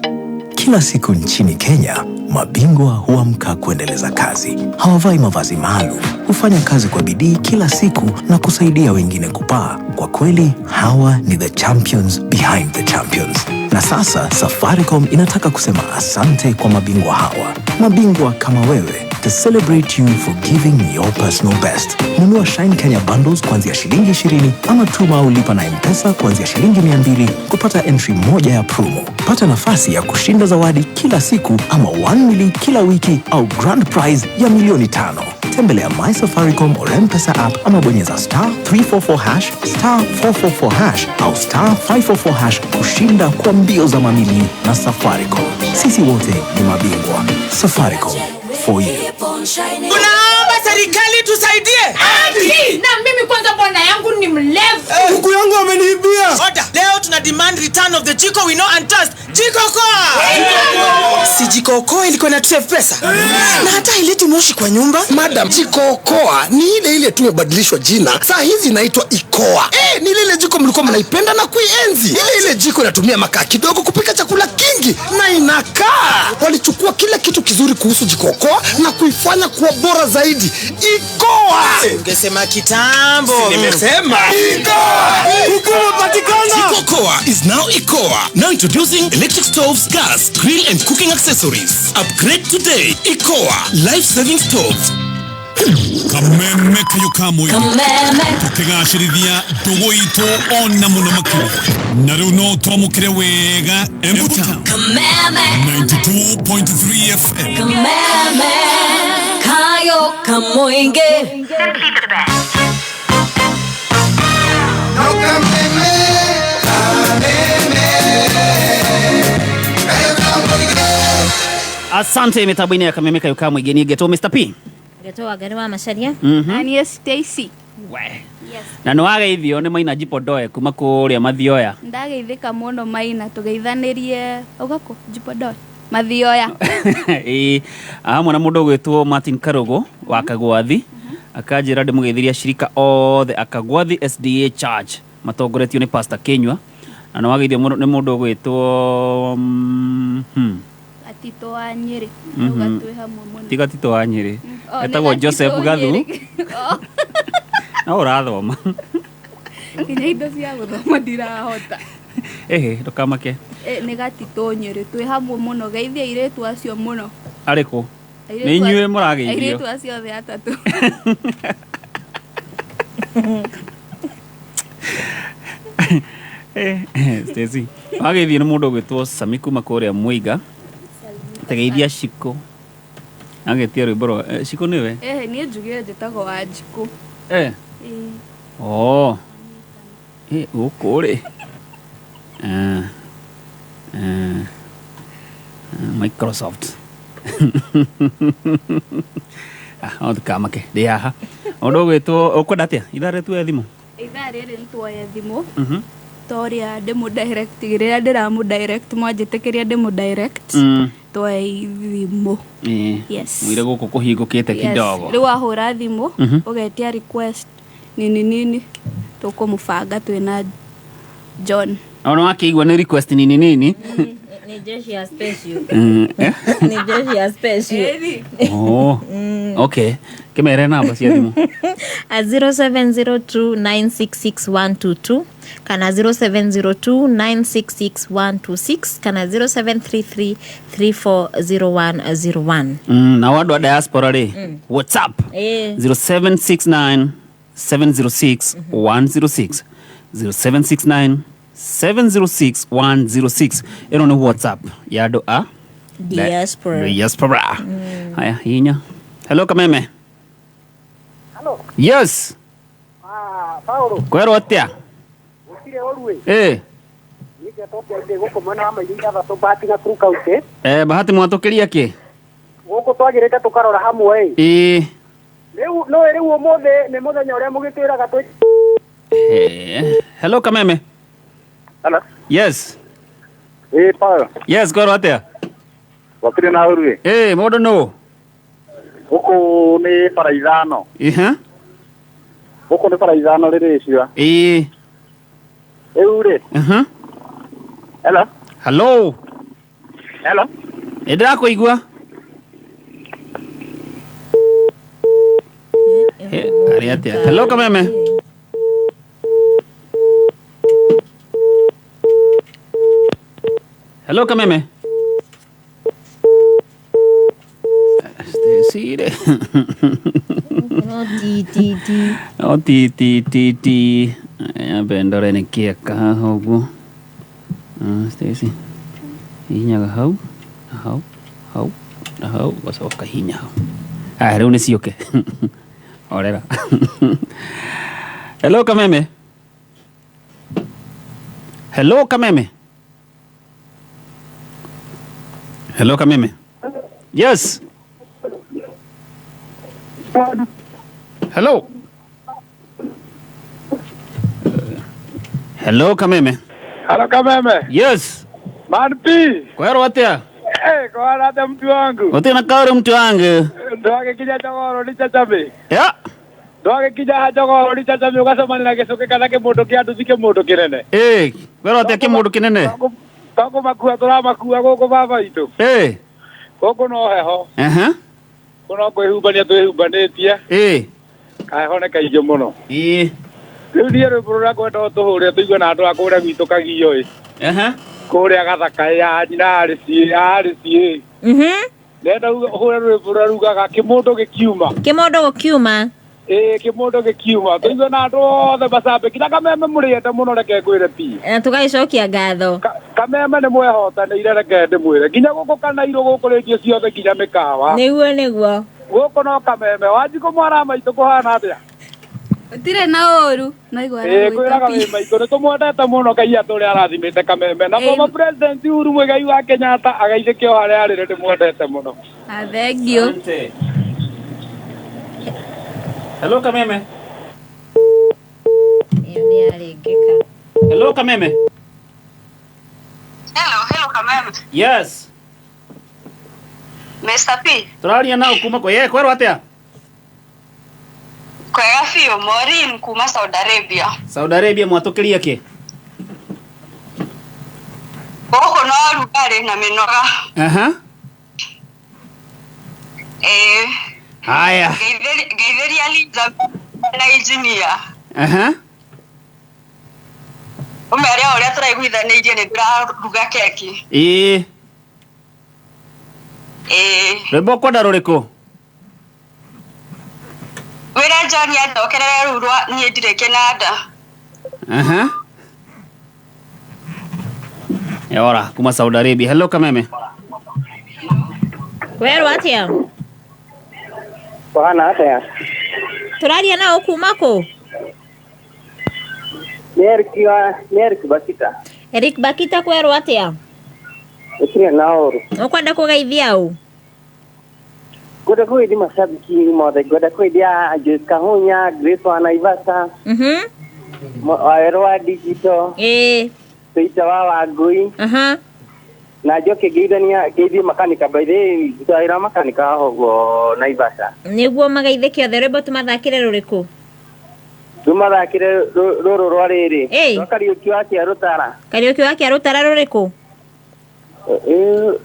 Kila siku nchini Kenya, mabingwa huamka kuendeleza kazi. Hawavai mavazi maalum, hufanya kazi kwa bidii kila siku na kusaidia wengine kupaa. Kwa kweli, hawa ni the champions behind the champions. Na sasa Safaricom inataka kusema asante kwa mabingwa hawa. Mabingwa kama wewe, to celebrate you for giving your personal best. Nunua Shine Kenya bundles kuanzia shilingi 20 ama tuma au lipa na M-Pesa kuanzia shilingi 200 kupata entry moja ya promo. Pata nafasi ya kushinda zawadi kila siku ama 1 mili kila wiki au grand prize ya milioni 5. Tembelea My Safaricom or M-Pesa app ama bonyeza star 344 hash, star 444 hash au star 544 hash kushinda kwa mbio za mamili na Safaricom. Sisi wote ni mabingwa. Safaricom for you. Tunaomba serikali tusaidie. Ati! Na mimi kwanza bwana yangu ni mlevu. Kuku yangu ameniibia. Order. Leo tuna demand return of the jiko we know and trust. Jiko Koa. Si Jiko Koa ilikuwa na save pesa. Na hata ileti moshi kwa nyumba. Madam, Jiko Koa ni ile ile tu imebadilishwa jina. Saa hizi inaitwa Ikoa. Ni ile ile jiko mlikuwa mnaipenda na kuienzi. Ile ile jiko inatumia makaa kidogo kupika chakula kingi na inakaa. Walichukua kila kitu kizuri kuhusu Jiko Koa na kuifanya kuwa bora zaidi. Ikoa. Ungesema kitambo. Si nimesema. Ikoa. Ikoa. Jiko Koa is now Ikoa. Now introducing electric stoves, gas, grill and cooking accessories. Upgrade today. Ikoa. Life-saving stoves. Kameme kayo kamwe. Tukigacĩrithia ndũgũ itũ ona mũno makĩria. Na rĩu no twamũkĩre wega Embu Town. Kameme. 92.3 FM. Kameme. Kayo Kamoinge. Simply the best. No kameme, kameme. Kayo Kamoinge. Asante mitambo-inĩ ya Kameme Kayo Kamũingĩ. Niĩ ngetwo Mr. P. Ngetwo Wangari wa Macharia. Na niĩ Stacy. We. Yes. Na nĩ wageithio nĩ Maina Jipodoe kuma kũrĩa Mathioya. Ndageithĩka mũno Maina, tũgeithanĩrie ũgakũ Jipodoe Mathioya. Ĩĩ, hamwe na mũndũ ũgwĩtwo Martin Karugu wa Kagwathi. Akanjĩra ndĩmũgeithirie ashirika othe a Kagwathi SDA Church matongoretio nĩ Pastor Kinyua. Na nĩ wageithio nĩ mũndũ ũgwĩtwo Gatito wa Nyĩrĩ. Twĩ hamwe mũno. Ti Gatito wa Nyĩrĩ. Etagwo Joseph Gathu. No ũrathoma. Nginya indo cia gũthoma ndirahota. Ĩhĩ, ndũkamake. Nĩ Gatito Nyĩrĩ, twĩ hamwe mũno. Geithia airĩtu acio mũno. Arĩkũ? Nĩ inyuĩ mũrageithio. Airĩtu acio othe atatũ. Stacy. Wageithio nĩ mũndũ ũgwĩtwo Sami kuma kũrĩa Mũiga. Tegeithia Shiko. Agetia rwĩmbo rwa Shiko nĩwe? Niĩ njugire njĩtagwo Wanjikũ. Oh. Gũkũ rĩ. Microsoft. No ndũkamake, ndĩ haha. Ũndũ ũgwĩtwo ũkwenda atĩa? Ithaa rĩrĩ tuoye thimũ? Ithaa rĩrĩ nĩ tuoye thimũ. Ta ũrĩa ndĩmũ direct, rĩrĩa ndĩramũ direct mwanjĩtĩkĩria ndĩmũ direct. Tuoye thimũ. Yes. Mwire gũkũ kũhingũkĩte kidogo. Rĩu wahũra thimũ, ũgetia request nini nini, tũkũmũbanga twĩna John. Ona wakĩigua nĩ request nini nini. Ni jeshi ya special. Ni jeshi ya special. Oh. Okay. Kĩmere namba cia thimũ. 0702966122 kana 0702966126 kana 0733340101. Na andũ a diaspora rĩ, WhatsApp 0769 706 106, 0769 706 106. Ĩno nĩ WhatsApp ya andũ a Diaspora. Diaspora. Haya, hinya. Hello, Kameme. Hello. Yes. Ah, Paulo. Kwerwo atĩa? Gũtirĩ ũru ĩ. Ĩ. Nĩngetwo ndĩ gũkũ mwena wa Mairĩ ithathatũ Bahati na Kuru County. Eh, Bahati mwatũkĩria kĩ? Gũkũ twagĩrĩte tũkarora hamwe ĩ. Ĩ. Rĩu no rĩu ũmũthĩ nĩ mũthenya ũrĩa mũgĩtwĩraga twĩ. Eh, hello, Kameme. Hello. Yes. Ĩ Paulo. Yes, kwerwo atĩa? Gũtirĩ na ũru ĩ. Ĩ, mũndũ nũ? Gũkũ nĩ bara ithano. Iha. Gũkũ nĩ bara ithano rĩrĩ icua. Ĩ. Rĩu rĩ. Aha. Hello. Hello. Hello. Ĩ ndĩrakũigua. Eh, arĩ atĩa? Hello, Kameme. Hello, Kameme. Sire. No ti ti ti. No ti ti ti ti. Nyambe ndore nĩ kĩeka haha ũguo. Ah, Stacy. Hihinyaga hau, na hau, hau, na hau, ũgacoka hihinya hau. Aya, rĩu nĩ ciũke. Horera. Hello, Kameme. Hello, Kameme. Hello, Kameme. Yes. Hello. Hello, Kameme. Hello, Kameme. Yes. Man P. Kwerwo atĩa? Eh, kwa rata mtu wangu. Gũtirĩ na kaũrĩ mtu wangu. Ndwagĩkinya jogoro nĩ chachame. Ya. Ndwagĩkinya jogoro nĩ chachame ũgacemania na gĩcũkĩ kana kĩmũndũ kĩa nduthi kĩmũndũ kĩnene. Ĩ, kwerwo atĩa kĩmũndũ kĩnene? Tokũmakua tũramakua gũkũ baba itũ. Ĩ. Gũkũ no heho. Aha. Kũ no kwĩhumbania twĩhumbanĩtie. Ĩ. Kaheho nĩ kaingĩ mũno. Ĩ. Rĩu niĩ rwĩmbo rũrĩa ngwenda ũtũhũre tũigue na andũ a kũrĩa gwitũ Kagio ĩ. Aha. Kũrĩa Gathaka ya nyina arĩ ciĩ arĩ ciĩ. Ndĩrenda ũhũre rwĩmbo rũrĩa rugaga kĩmũndũ gĩkiuma. Kĩmũndũ gũkiuma. Ĩ kĩmũndũ gĩkiuma tũigue na andũ othe macambĩki na Kameme mũrĩende mũno reke ngwĩre pi. Na tũgagĩcokia ngatho. Kameme nĩ mwehotanĩire reke ndĩmwĩre nginya gũkũ Kanairũ gũkũ rĩndiũ ciothe nginya mĩkawa. Nĩguo nĩguo. Gũkũ no Kameme. Wanjikũ mwana maitũ kũhana atĩa? Gũtirĩ na ũru. No igua Ĩ ngwĩraga wĩ maitũ nĩ tũmwendete mũno Ngai atũrĩ arathimĩte Kameme na former president Uhuru Muigai wa Kenyatta agaithĩke o harĩa arĩ nĩ ndĩmwendete mũno. Ah, thank you. Asante. Hello, Kameme. Ĩyo nĩ yarĩngĩka. Hello, Kameme. Hello, hello Kameme. Yes. Mr. P. Tũraria nao kuma kũ? Ye, kwerwo atĩa? Kwega biũ, Maureen kuma Saudi Arabia. Saudi Arabia mwatũkĩria kĩ? Gũkũ no rugarĩ na mĩnoga. Aha. Ĩĩ. Haya. Ngeithĩria Liza na engineer. Aha. Ũmere o ũrĩa tũraiguithanĩirie nĩ ndĩraruga keki. Ĩĩ. Ĩĩ. Rwĩmbo ũkwenda rũrĩkũ? Wĩre John anjokerere rũu rwa niĩ ndirĩ kĩnanda. Aha. Yora, kuma Saudi Arabia. Hello, Kameme. Kwerwo atĩa? Kũhana atĩa? Tũraria nao kuma kũ? Nĩ Eric wa nĩ Eric Bakita. Eric Bakita kwerwo atĩa? Gũtirĩ na ũru. Ũkwenda kũgeithia ũ? Ngwenda kũgeithia macambĩki mothe. Ngwenda kũgeithia Joyce Kahunya, Grace wa Naivasha. Wawerũ wa digital. Ĩĩ. Peter wa Wangui. Aha. Na njoke ngeithania ngeithie makanika by the way ndutagĩra makanika haha ũguo Naivasha. Nĩguo magaithĩke othe. Rwĩmbo tũmathakĩre rũrĩkũ? Tũmathakĩre rũrũ rwa rĩrĩ. Ĩĩ. Rwa Kariũki wa Kĩarũtara. Kariũki wa Kĩarũtara rũrĩkũ? Ĩĩ,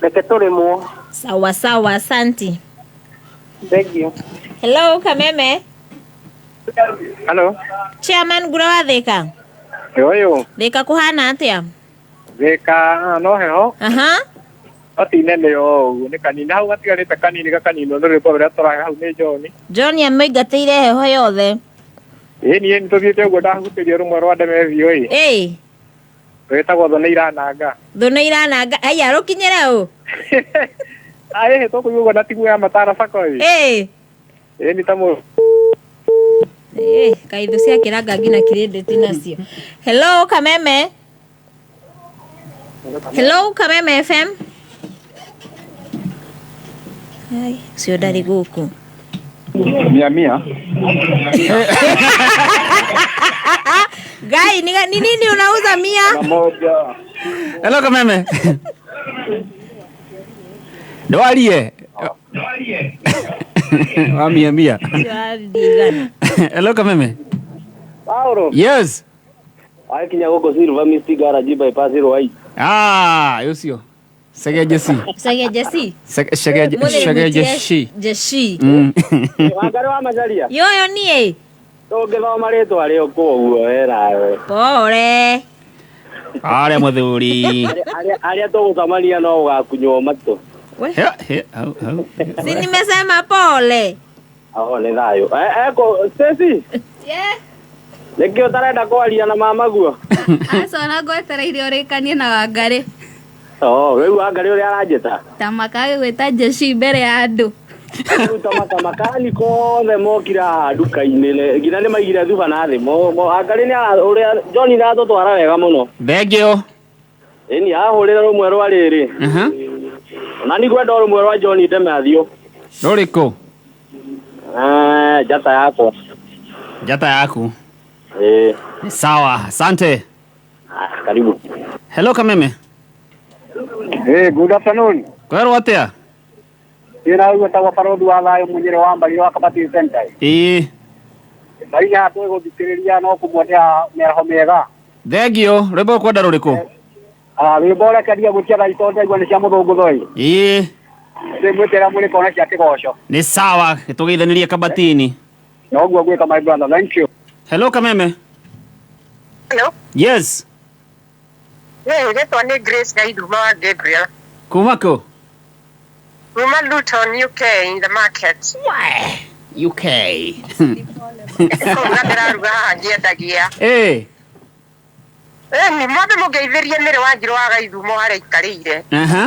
reke tũrĩmwo. Sawa sawa, asanti. Thank you. Hello, Kameme. Hello. Chairman Ngura wa Thika. Yoyo. Thika kũhana atĩa? Thika no heho. Aha. No ti nene o ũguo nĩ kanini hau gatigarĩte kanini gakaninwo nĩ rwĩmbo rũrĩa tũrahe hau nĩ John. John amĩingatĩire heho yothe. Ĩni ĩni tũthiĩte ũguo ndahutĩria rũmwe rwa ndeme biũ ĩ. Ĩĩ. Rwĩtagwo thũ nĩ irananga. Thũ nĩ irananga. Haiya rũkinyĩre ũ? Aĩ tũkũigua ũguo na timu ya matara sako ĩ. Ĩĩ. Ĩni ta mũ. Ĩĩ, kaĩ thũ ciakĩranga nginya credit nacio. Hello Kameme. Hello Kameme FM. Ai, ũcio ndarĩ gũkũ. Mia mia. Gai, ni nini unauza mia? Moja. Hello Kameme. Ndwarie. Wa mia mia. Hello Kameme. Pauro. Yes. Akinya gũkũ Silver Misty Garage bypass Rwai. Ah, ucio. Segeje si. Segeje si. Segeje segeje si. Jeshi. Wangari wa Macharia. Yoyo niĩ. Tũngĩthoma rĩtwa rĩo koguo werawe. Pole. Arĩa mũthuri. Arĩa tũgũcemania no ũgakunywo matũ. He, hau, hau. Si nimesema pole. Aho nĩ thayũ. Eko Stacy. Yeah. Nĩkĩo ũtarenda kwaria na mama guo? Aca ona ngwetereire ũrĩkanie na Wangari. Oh, rĩu Wangari ũrĩa aranjĩta? Ta makagĩgwĩta jeshi mbere ya andũ. Rĩu ta makani kothe mokire haha nduka-inĩ nginya nĩ maigire thuba na thĩ. Wangari nĩ ũrĩa John nĩ aratũtwara wega mũno. Thengio. Ĩni ahũrĩre rũmwe rwa rĩrĩ. Ona nĩ ngwenda rũmwe rwa John Ndemathio. Rũrĩkũ? Njata yakwa. Njata yaku. Eh. Sawa, asante. Karibu. Hello Kameme. Hey, good afternoon. Kwerwo atia? Ina gwetagwo Barothi wa Thayo Munyere wa Mbarire wa Kabati Center. Ĩĩ. Mbariga twĩgũthikĩrĩria no kũmwendea mĩaraho mĩega. Thengio, rwĩmbo ũkwenda rũrĩkũ? Rwĩmbo rekeria gwĩtia thaa itũ ndaigua nĩ cia mũthũngũ thoi. Ĩĩ. Ndĩmwĩtĩra mũrĩ kona cia kĩgoco. Nĩ sawa, tũgeithanĩrie Kabatini. Noguo gwĩka my brother, thank you. Hello Kameme. Hello. Yes. Hey, rĩtwa nĩ Grace Gaithuma wa Gabriel. Kuma kũ? Kuma Luton, UK, in the market. UK. Kũruga ndĩraruga haha ngĩendagia. Ĩĩ. Nĩ mwambe mũngeithĩrie mĩrĩ wa Njirũ wa Gaithumo harĩa aikarĩire.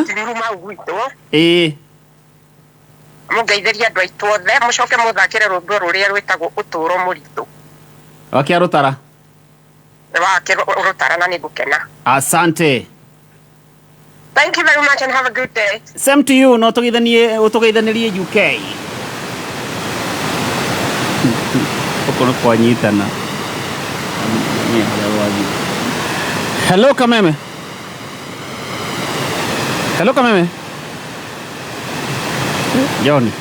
Tiruruma hau gwitũ. Ĩĩ. Mũngeithĩrie andũ aitũ othe, mũcoke mũthakĩre rwĩmbo rũrĩa rwĩtagwo ũtũũro mũritũ. Wake rũtara. Wake rũtara na nĩngũkena. Asante. Thank you very much and have a good day. Same to you. No tũgeithanie ũtũgeithanĩrie UK. Ũkorwo kwanyitana. Hello Kameme. Hello Kameme. John.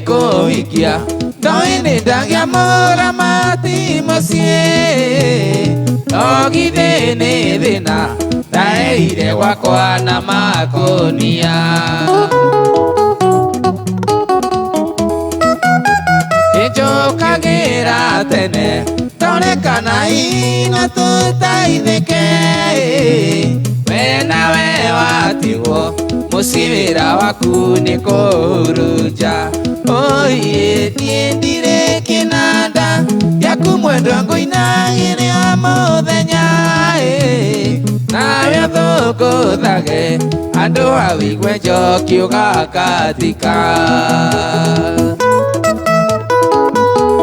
Koikia ndoini ndagia mũramati mũciĩ ogithĩ nĩ thĩna ndaeire gwakwa na makũnia ĩnjũkagĩra tene tonekana ina tũtaithĩke we nawe watigwo mũciĩ wĩra waku nĩ kũhurunja. Oye, niĩ ndirĩ kĩnanda gĩaku mwendwa ngũinagĩre o mũthenya nawe ũthũngũthage andũ a wĩigue njoki ũgakatika.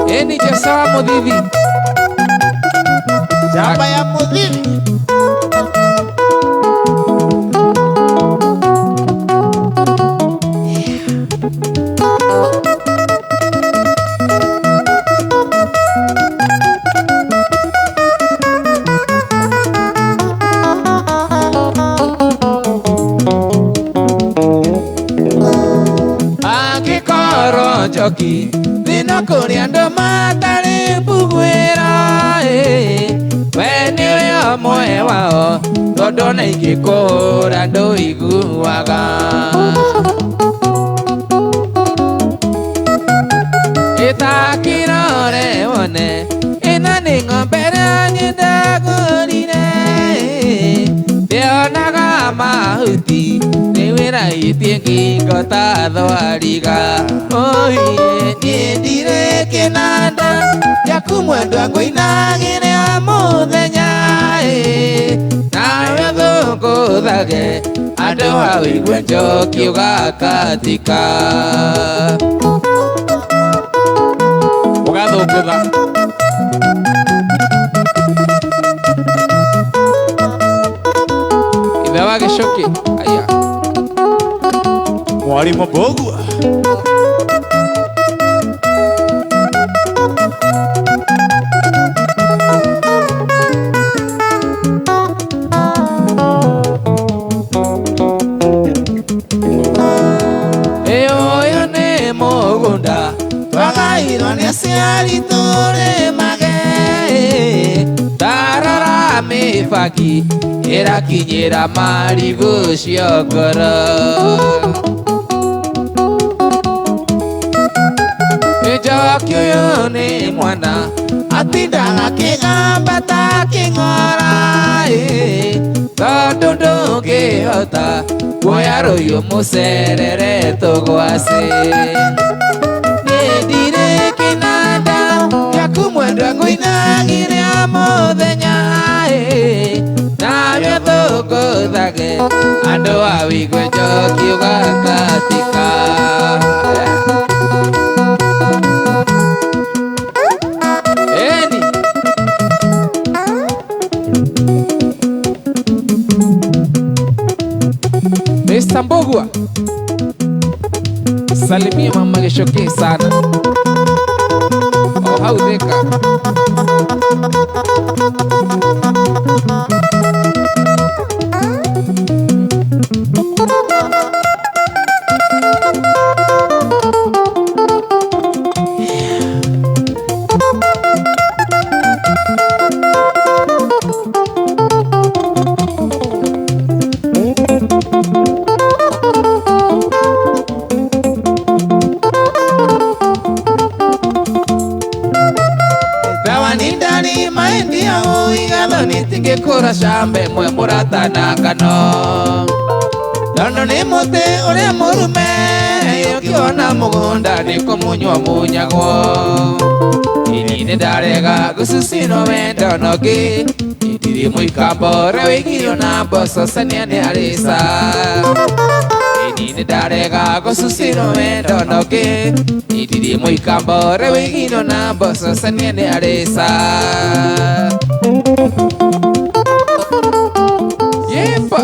Ĩni Jesu wa Mũthithi. Njamba ya Mũthithi. Thĩna kũrĩ andũ matarĩ mbuguĩra we nĩwe ũmwe wao tondũ na ingĩkũhũra ndũiguaga. Ĩtakĩrore wone ĩno nĩ ng'ombe ĩrĩa niĩ ndagũrire ndĩonaga mahuti rĩu ĩraihĩtie ngingo ta thwariga. Oiye niĩ ndirĩ kĩnanda gĩaku mwendwa ngũinagĩre o mũthenya nawe ũthũngũthage andũ a ũigue njoki ũgakatika. Ũgathũngũtha. Ithe wa Gĩcũkĩ aya. Mwalimu Mbũgua. Ũyũ nĩ mũgũnda twagairwo nĩ aciari tũrĩmage tarora mĩbangi ĩrakinyĩra marigũ ciongoro. Njoki ũyũ nĩ mwana atindaga akĩgamba ta kĩng'ora tondũ ndũngĩhota kuoya rũhiũ mũcerere tũgwacĩ. Niĩ ndirĩ kĩnanda gĩaku mwendwa ngũinagĩre o mũthenya nawe ũthũngũthage andũ a ũigue njoki ũgakatika. Eni Mr. Mbũgua, salimia mama Gĩcũkĩ sana o hau Thĩka. Nitingĩkũra cambe mwe mũrata na ngano tondũ nĩ mũtĩ ũrĩa mũrume ũkĩona mũgũnda nĩ kũmunywo munyagwo. Ini nĩ ndarega gũcucinwo wendo na ũngĩ ndirĩ mũikambo ũrĩa wĩigirio na mboco cania nĩ arĩca. Ini nĩ ndarega gũcucinwo wendo na ũngĩ ndirĩ mũikambo ũrĩa wĩigirio na mboco cania nĩ arĩca. Yepa.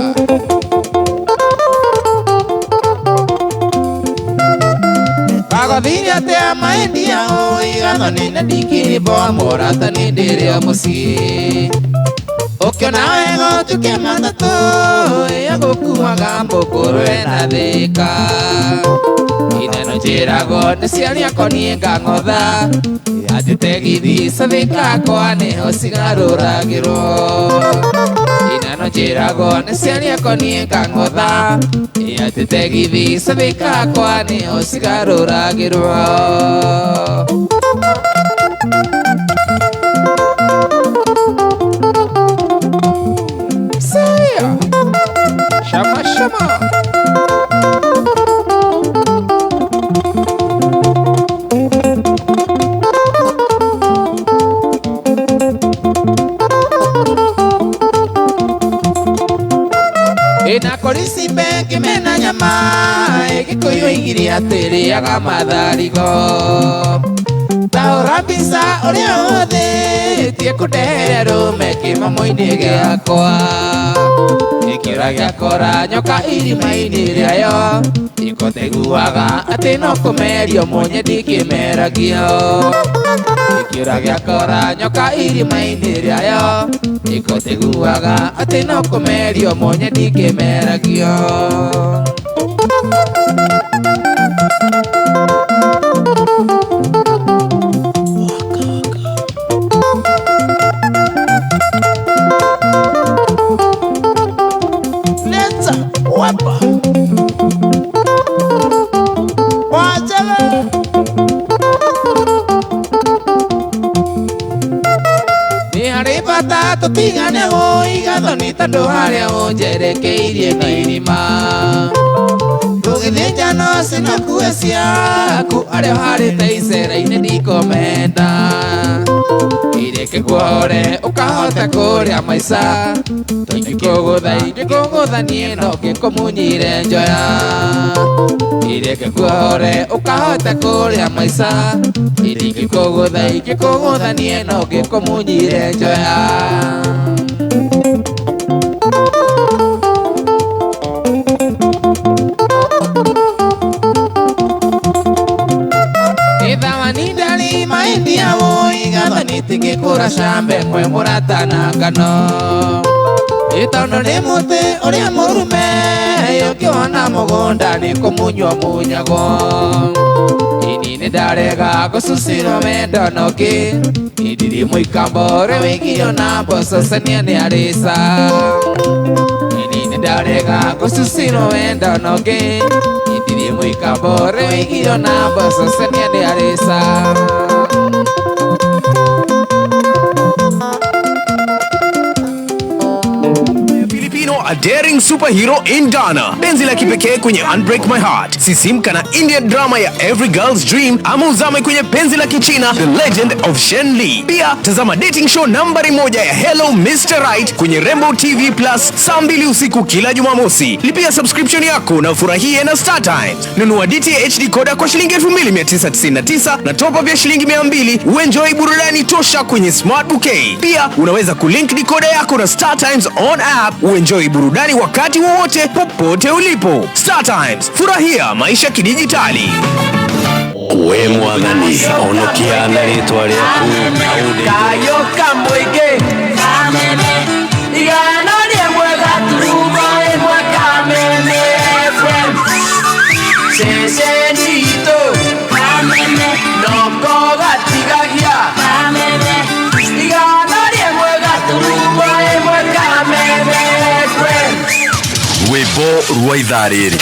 Bagothire atĩa maendia ũigatho nĩ na ndikĩrĩmbo mũrata nĩ ndĩrĩ o mũciĩ. Ũkĩona wega ũtuke matatũ ĩgũkuaga mbũkũrwe na Thĩka. Ineno njĩragwo nĩ ciari akwa niĩ ngang'otha atĩ tegithi cia Thĩka kwa nĩho cigarũragĩrwo. Ineno njĩragwo nĩ ciari akwa niĩ ngang'otha atĩ tegithi cia Thĩka kwa nĩho cigarũragĩrwo. Saya shama shama. Ina korisi bengi mena nyama Gĩkũyũ igiri atĩrĩaga matharigo. Tahũra mbica ũrĩa ũhũthĩtie kũndehere rũme kĩmamo-inĩ gĩakwa. Gĩkĩũra gĩakora nyoka irima-inĩ rĩayo ikoteguaga atĩ no kũmerio mũnye ndikĩmeragio. Gĩkĩũra gĩakora nyoka irima-inĩ rĩayo ikoteguaga atĩ no kũmerio mũnye ndikĩmeragio. Nĩ harĩ bata tũtigane ũigathoni tondũ harĩa ũnjerekeirie nĩ irima. Tũgĩthĩnja no cinakue ciaku arĩa ũharĩte icera-inĩ ndikomenda. Ireke kuore ũkahota kũrĩa maica. Ingĩkũgũtha ingĩkũgũtha niĩ no ngĩkũmunyire njoya. Ireke kuore ũkahota kũrĩa maica. Ingĩkũgũtha ingĩkũgũtha niĩ no ngĩkũmunyire njoya. Tigikura cambe mwe mũrata na ngano. Ĩtondũ nĩ mũtĩ ũrĩa mũrume ũkĩwona mũgũnda nĩ kũmunywo munyagwo. Ini nĩ ndarega gũcucirwo wendo nokĩ ndirĩ mũikambo ũrĩa wĩgirio na mboco cenia nĩ arĩca. Ini nĩ ndarega gũcucirwo wendo nokĩ ndirĩ mũikambo ũrĩa wĩgirio na mboco cenia nĩ arĩca. A daring superhero in Ghana. Penzi la kipekee kwenye Unbreak My Heart. Sisimka na Indian drama ya Every Girl's Dream ama uzame kwenye penzi la Kichina The Legend of Shen Li. Pia tazama dating show nambari 1 ya Hello Mr. Right kwenye Rainbow TV Plus saa 2 usiku kila Jumamosi. Lipia subscription yako na ufurahie na Star Times. Nunua DTH decoder kwa shilingi 2999 na top up ya shilingi 200 uenjoy burudani tosha kwenye Smart Bouquet. Pia unaweza kulink decoder yako na Star Times on app uenjoy burudani wakati wowote popote ulipo. Star Times, furahia maisha kidijitali. We mwathani honokia na rĩtwa rĩaku Kayo kamũingĩ Kameme Igana rĩmwe gaturumo ĩmwe Kameme FM Ceceni itũ Kameme Noko gatigagia Kameme Igana rĩmwe gaturumo ĩmwe Kameme FM. Rwĩmbo rwa ithaa rĩrĩ.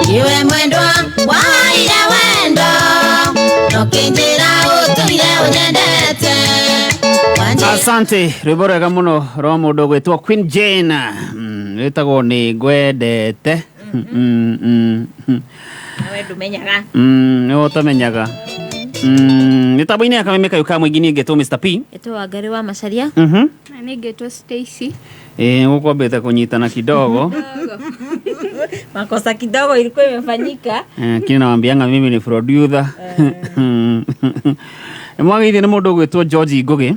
Iwe mwendwa waire wendo nokinjira utuire unyendete. Asante rwĩmbo rwega mũno rwa mũndũ ũgwĩtwo Queen Jane rwĩtagwo nĩ ngwendete. Nawe ndumenyaga. Nĩwe ũtamenyaga. Mĩtambo-inĩ ya Kameme kayũ ka mũingĩ niĩ ngetwo Mr. P. Ĩtwo Wangari wa Macharia. Na niĩ ngetwo Stacy. Gũkwambĩte kũnyitana kidogo. Makosa kidogo ilikuwa imefanyika. Lakini nawambianga mimi ni producer. Mwagithie nĩ mũndũ ũgwĩtwo George Ngugi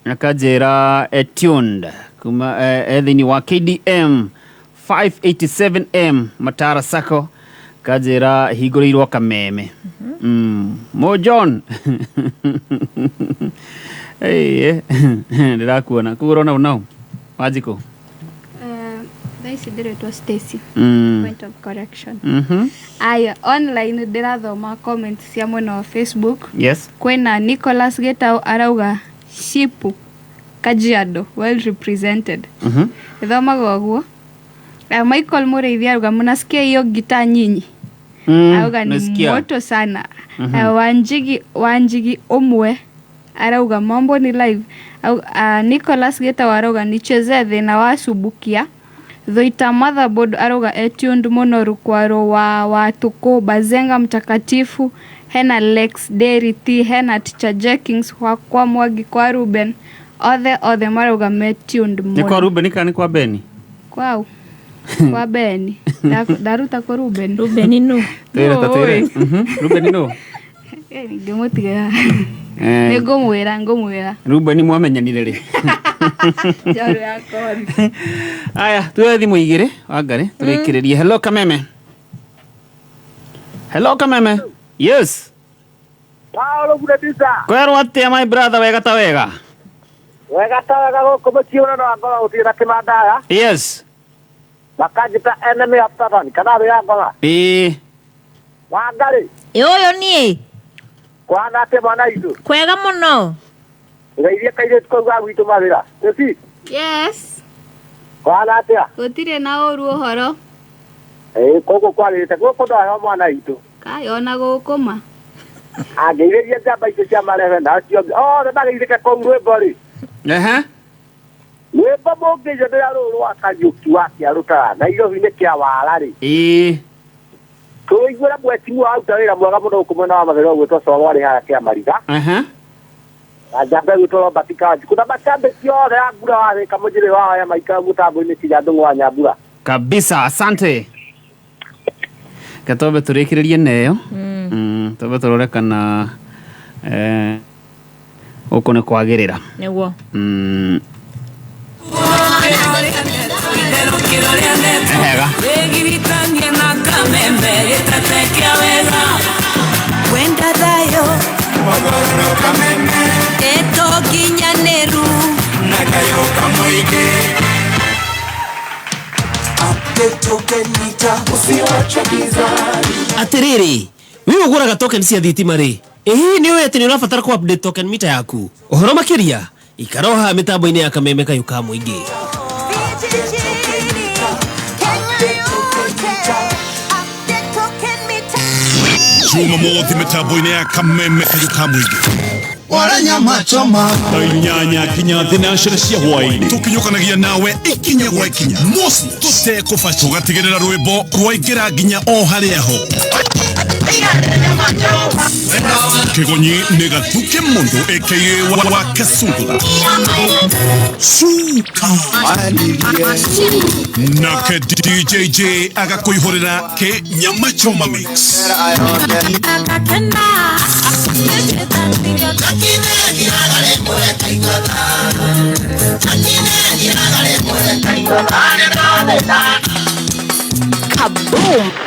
akanjĩra tuned kuma thĩinĩ wa KDM 587M Matara Sacco kanjĩra hingũrĩirwo Kameme. Mo John ndĩrakuona kũgũrwo nau nau Wanjikũ. Thaa ici ndĩretwo Stacy. Point of correction. Aya online ndĩrathoma comments cia mwena wa Facebook. Yes. Kwĩna Nicholas Gitau arauga Shipu Kajiado well represented. Ĩthomaga ũguo. Michael Mũrĩithi arauga mnasikia hiyo gitaa nyinyi. Arauga ni moto sana. Wanjigi ũmwe arauga mambo ni live. Nicholas Gitau arauga nicheze thĩna wa Subukia. Thoita motherboard arauga etuned mũno rukwaro wa watuko Bazenga mtakatifu hena Lex Dairy T hena Teacher Jenkins kwa Mwagi kwa Ruben othe marauga metuned mũno. Nĩ kwa Ruben kana nĩ kwa Beni? Kwau kwa Beni. Ndaruta kwa Ruben. Ruben no. Twĩre ta twĩre. Ruben no. Ngĩmũtiga. Nĩ ngũmwĩra. Ruben mwamenyanire rĩ? Njaru yakwa. Aya, tuoe thimũ igĩrĩ Wangari tũrĩkĩrĩrie. Hello Kameme. Hello Kameme. Yes. Paolo Budetisa. Kwerwo atĩa my brother, wega ta wega? Wega ta wega gũkũ mũciĩ ũrĩa no ngora gũtirĩ na kĩmandaya. Yes. Makanjĩta enemy of Satan kana thĩ ya ngora. Ĩĩ. Wangari. Ũyũ niĩ. Kwana atĩa mwana itũ? Kwega mũno. Ngeithie kairĩtu kau ga gwitũ mawĩra. Ĩci. Yes. Kwana atĩa? Gũtirĩ na ũru ũhoro. Ĩĩ kũguo kwarĩte gũkũ ndaheo mwana witũ. Kai ona gũkũma. Angeithĩria njamba icio cia marebe na acio othe mageithĩke kũu rwĩmbo rĩ. Ehe. Rwĩmbo mũngĩnjethera rũrũ rwa Kariũki wa Kĩarũtara Nairobi-inĩ kĩa wara rĩ. Ĩĩ. Tũiguĩra mwetimu waruta wĩra mwega mũno gũkũ mwena wa Mathĩra ũgwĩtwo Coro arĩ haha Kĩamariga. Ehe. Na njamba ĩgwĩtwo Robert Kanjikũ na macambĩki othe a mbura wa Thika mũnjĩrĩ wa aya maikara mũtambo-inĩ kinya Ndũng'ũ wa Nyambura. Kabisa, asante. Gatobe tũrĩkĩrĩrie neyo. Tobe tũrore kana gũkũ nĩ kwagĩrĩra. Nĩguo. Hega. Wenda thayo eto kinyaneru na kayoka mwike Atiriri, we uguraga token cia thitima ri ĩhihi nĩ ũĩ atĩ nĩ ũrabatara kũ update token meter yaku ũhoro makĩria ikara o haha mĩtambo-inĩ ya kameme kayũ ka mũingĩ. Jumamothi mĩtambo-inĩ ya kameme kayũ ka mũingĩ. Wala nyama choma. Thaa inyanya kinya thinacera cia hwaĩ-inĩ tũkinyũkanagia nawe ikinya gwa ikinya mosi tũtekũbaca tũgatigĩrĩra rwĩmbo rwaingĩra nginya o harĩa ho. Kĩgonyi nĩ gathuke mũndũ aka wa Kasungura Suka nake DJJ agakũihũrĩra kĩ nyama choma mix. Kaboom!